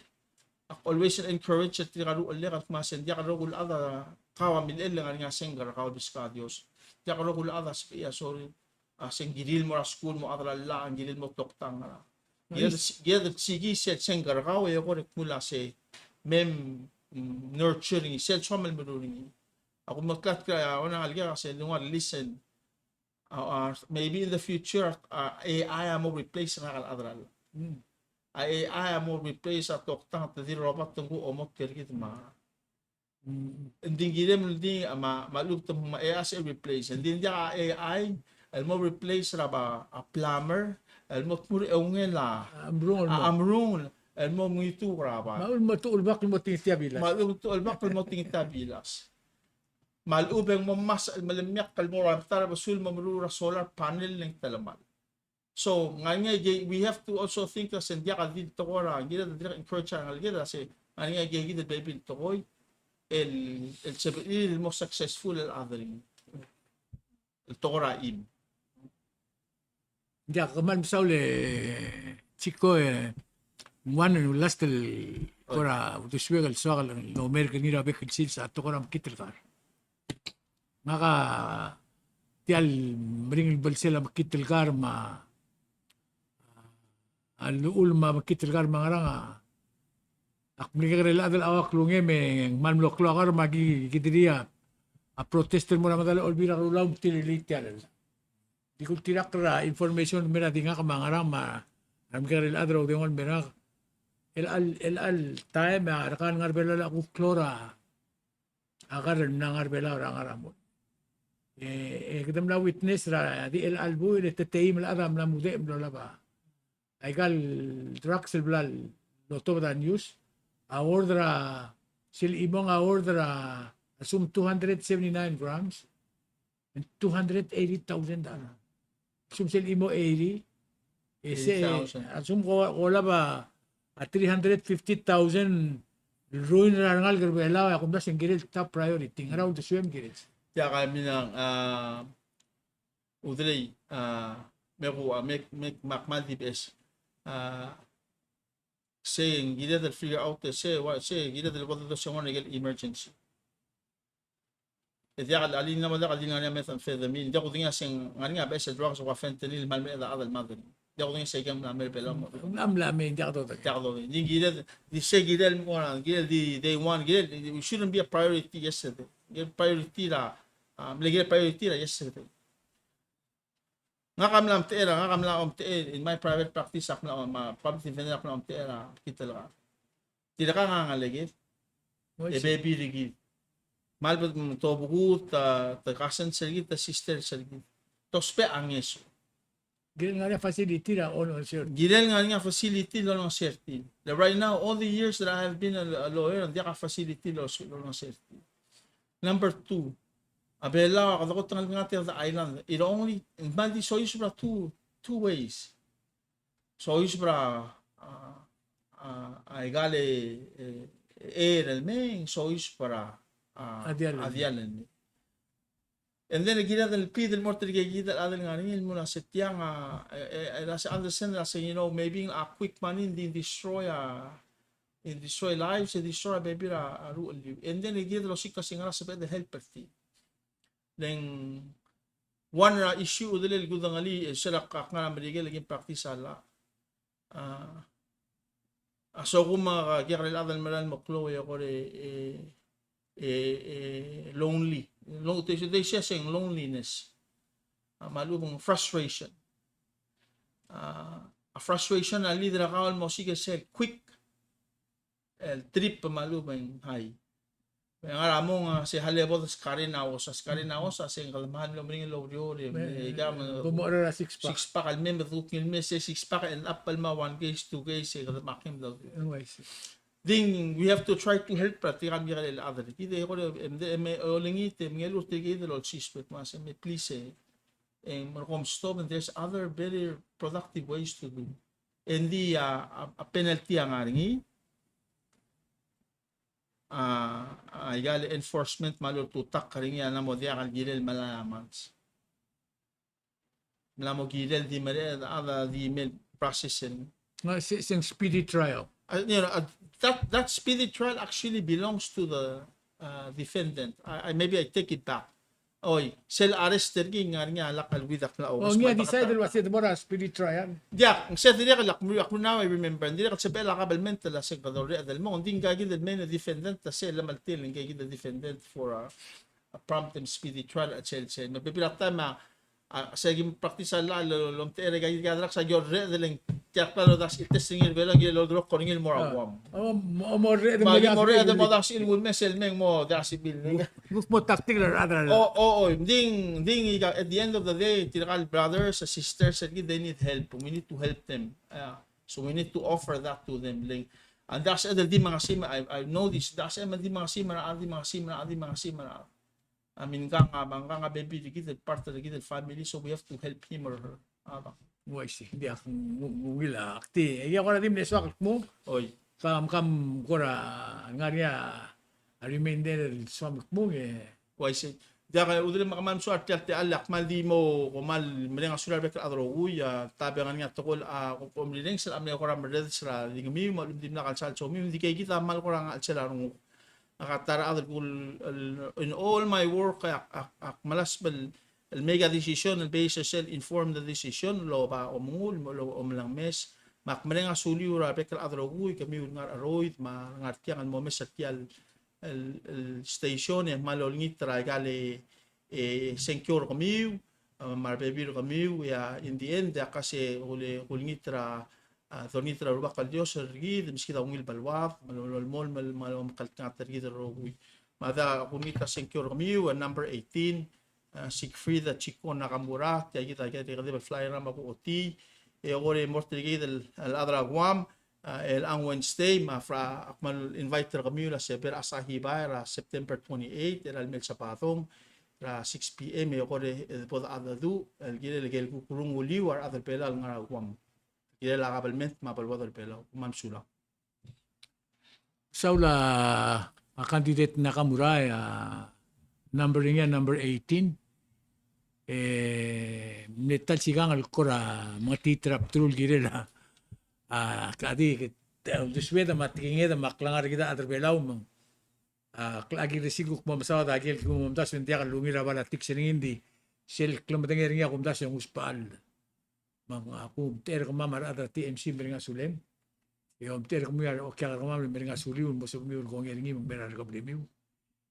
Ak always encourage er tirka el ruchellek el kmo a se ng diak el rokui el chad a kau a milechell e ng ngar er ngii a se ng kerkau el beskau a Dios. Diak el rokui el chad a sebechir a, sorry, a se ng kirir el mo er a skuul, mo chad er a llach, ng kirir el mo toktang er a. Kired, kired el sikii sel se ng kerkau e kora kmu a se mem, mm, nurture er ngii, sel soam el meruul er ngii. A kumeklatk er a, a, onang el kek a se ng ua listen. A, a, maybe in the future, a, A I a mo replace er ngak el chad er a llach. Mm. A AI a mo replace a toktang, te di robot, te nguu a omot er kid me a. Mm. Ng di ng kirem el di, a, me a, me a lechub te mo, me a AI a se replace. Ng di ng diak a AI el mo replace er a, a plumber el mo tmuu er a eungel a, a mrungel, a mrungel el mo mengituu er a bai. Me a lechub me te ulebakl el mo tingitii a bilas. Me a lechub te ulebakl el mo tingitii a bilas. Me a lechub e ng mo masech el melemiakl el mo er a ta er a besul el mo meruul er a solar panel e ng telemall. So, ng ngar er ngii a, we have to also think a se ng diak a di tekoi er a, ng kired el dirrek encourage a rengeleked a se, ng ngar er ngii a kid el bebil el tekoi el, el sebechir el mo successful el chad er ngii. El tekoi er a chim. Ng diak, kmal mesaul e Chico, e ng one and last el kora uldesuek el soak el omerk er ngii er a bek el sils a tekoi er a mekngit el kar. Ngak a tia el meringel el belsel a mekngit el kar me a, a llechul me a mekngit el kar me a ngerang a, ak mle kekerei el chad el ua klungem e ng kmal mlo klou a kar me aki, ki diria a protest el mo er a medal a Olbiil er a Kelulau me tir el tia el. Di kultirakl er a information el mer a di ngak me a ngerang me a remekekerei el chad er a Udengol el mer ngak. El chelecha el, el chelecha el taem e a rekar ngar er a Belau a kuk klou er a a kar el mla ngar er a Belau er a ngar er a mong. E, e kede mla witness er a di chelecha el buil e te teim el chad a mla mudechem el olab a. Aika el drugs el bla lotobed a news. A order er a, sel chimong a order er a, a lsekum two hundred seventy-nine grams. Two hundred eighty thousand dollar. Lsekum sel chimo eighty, e se, eighty thousand. A lsekum ko, ko olab a, a three hundred fifty thousand el ruin er a rengalek er a Belau, e a kumdasu e ng kirel top priority, ngera uldesuem kirel. Tia ka minang, a, Udelei, a, me ku, a, me, me, me ak kmal di beches. A, se ng kired el figure out, se, ua, se ng kired el bo dosengor er a ikel emergency. E diak el, a le ng mla mo diak el di ngar er ngii a methamphetamine, diak kudengei a se ng ngar er ngii a beches el drugs el ua fentanyl el kmal meched a chad el mad er ngii. Diak kudengei a se ng mla mei er a Belau mo. Ng mla mei, diak dodengei. Diak dodengei. Ng di kired, di se kired el mo, kired el di day one, kired el, it shouldn't be a priority yesterday. Ng priority er a, a, mle kired priority er a yesterday. Ngak a mla omtechei, ngak a mla omtechei, in my private practice, ak mla, me a public defender, ak mla omtechei er a mekngit el kar. Tirka a ngeleked, e bebil er kid. Kmal bek, mm, te obekuk, te, te cousins er kid, te sisters er kid. Te ousbech a ngeso. Kirel ngar er ngii a facility er a olengeseu er tir. Kirel ngar er ngii a facility el olengeseu er tir. Le right now, all the years that I have been a, a lawyer, ng diak a facility el olengeseu er tir. Number two, a Belau a kede kot el ngar er a island. It only, ng kmal di soiseb er a two, two ways. Soiseb er a, a, a, a ikal e, e, er el mei, soiseb er a, a, a diall el mei. And then, kired el bid el mo er tirke kid el chad el ngar er ngii el mo er a se tiang a, e, e, e, el se understand el se, you know, maybe a quick money ng di destroy a, ng destroy lives, e destroy a bebil er a, a ruchelliu. And then, kired el osiik a se ngera sebeched el help er tir. Le ng one er a issue el udelel el kudengelii, e, sel ak, ak ngar er a Merikel e ki practice a llach. A, a sokum a kekerei el chad el mera el mo klou e kora e, e, e, lonely. Lo-, they, they say sel loneliness. A, me a lechub e ng frustration. A, a frustration a lead er kau el mo osiik sel quick el trip me a lechub e ng high. Me ng ngar er a mong a se hale bo deskaren a os, a skaren a os a se ng kede mle meringel el oureor e, me, e, ika me, bo mo order a six pack. Six pack el mei me de kuk ngii el mei, se six pack el up el mo one case, two case, e kede mak ngii el oureor. Oh, I see. Then we have to try to help er tirka el kekerei el chad er kid e kora, em, de, em, olengit, em, ngelur tirke kid el olsiseb el kmo se me please, e, e, me kom stop, and there's other very productive ways to do. Ng di a, a, a penalty a ngar er ngii, a, a ikal enforcement me a loltutakl er ngii a mla mo diak el kirel el melai a months. Mla mo kirel di mereched a chad a di mei el process er ngii. Ng se, se ng speedy trial. Uh, you know, uh, that, that speedy trial actually belongs to the, uh, defendant. I, I, maybe I take it back. Oi, sel arrest er ngii ng ngar er ngii a lak el without a, o, ngii a decide el ua se de mo er a speedy trial. Diak, ng se dirrek el ak mlo, ak mlo, now I remember, ng dirrek el sebechel a kabelment el ua se kede orreched el mong, ng di ngka kid el main defendant, a se el lemalt el ngka kid el defendant for a, a prompt and speedy trial, a sel, sel. Me bebil er a taem a, a, se ki practice a llach el, el omtechei er aika kid el drugs a ki orreched el ng tia el klalo el dars el test er ngii er Belau, ng kirel el oldurokl er ngii el mo er a Guam. O, mo, mo orreched el mo, mo orreched el mo dars el nguu el mei sel mei e ng mo dars el bill. Ng kuk mo tactic er a rechad er a llach. O, o, o, ng di, ng di ika, at the end of the day, tirka el brothers, sisters, they need help. We need to help them. Yeah. So we need to offer that to them. Like, and that's the di mengasem, I, I know this, that's the di mengasem er a, di mengasem er a, di mengasem er a. A, me ngkang a, me ngkang a bebil er kid el part er kid el family, so we have to help him or her. A, bang. Uaisei, ng diak, ng, ng, ng ungil a, ak di, e ia kora di mle soak el kmo. Oi. Kam, kam kora ngar er ngii a remainder el soam el kmo, e. Uaisei. Diak, e, Udel, me kmal mesulang er tia el techall, ak kmal di mo, ko kmal mereng a sulir a rebek el chad el rokui, a, tab e ng ngar er ngii a tekoi el, a, ko, ko mle renges el mle kora merreder er a di ngemiu, me a lechub e ng dimlak el sal somiu, ng di kid a kmal kora ngchesel a renguk. Ak a ta er a chad el kuk el, in all my work, ak, ak, ak melasem el, el make a decision, el base er sel informed decision, el oba omengull, el oba omelengmes, me ak mereng a suliu er a rebek el chad el rokui, kemiu el ngar er a cheroid, me a ngar tiang el mo mes er tia el, el, el station, e kmal olengit er a ikal e, e, sengkio er kemiu, e, me a rebebil er kemiu, e a, in the end, e ak a se kule, kulengit er a, a, dolengit er a Rubak el Dios er kid, me se kid a ungil beluad, me lo, lo, mo, me, me lomekngeltengat er kid el rokui. Me a da kulengit a sengkio er kemiu, a number eighteen, a, Siegfried, a, Chico Nakamura, tia kid a, kid a, kid a, flyer er a me a kuchotii, e kora mo er tirke kid el, el chad er a Guam, a, el ang Wednesday, me a fra, ak kmal invite er kemiu el se bo er a Asahi Bar er a September twenty-eight, er a lemei el Sabadong, er a six P M, e kora, e, bo dechedecheduch, el kirel el kelkukerungul er a rechad er Belau el ngar er a Guam. Kirel a kabelment me a beluad er Belau. Me mesulang. Saul a, a candidate Nakamura, e a number er ngii a number eighteen. E mle ta el sikang el kora mengetiit er a bdelul el kirel a, a, ka di, ke, uldesued me a tekinged me a klengar er kid a chad er Belau me ng, a, klechakl er sel kuk mo mesaod a ikel kuk mo omdasu e ng diak lungil er a politics er ngii, ng di sel klemedengei er ngii a kumdasu e ng usbechall. Me ng, a, kumtechei er kemam a rechad er a T M C, mereng a sulem. E omtechei er kemiu a okiak er kemam el mereng a suliu el mo sebechemiu el kongei er ngii me ng mei er a rekeblemiu.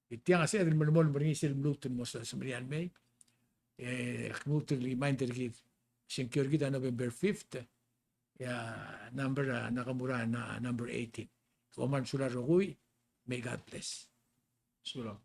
E tiang a sebeched el melemolem er ngii sel lmuut el mo se-, semeriar el mei. E ak lmuut el remind er kid, sengkio er kid a November fifth. E a number, a, Nakamura a number eighteen. Kom kmal mesulang el rokui. May God bless. Sulang.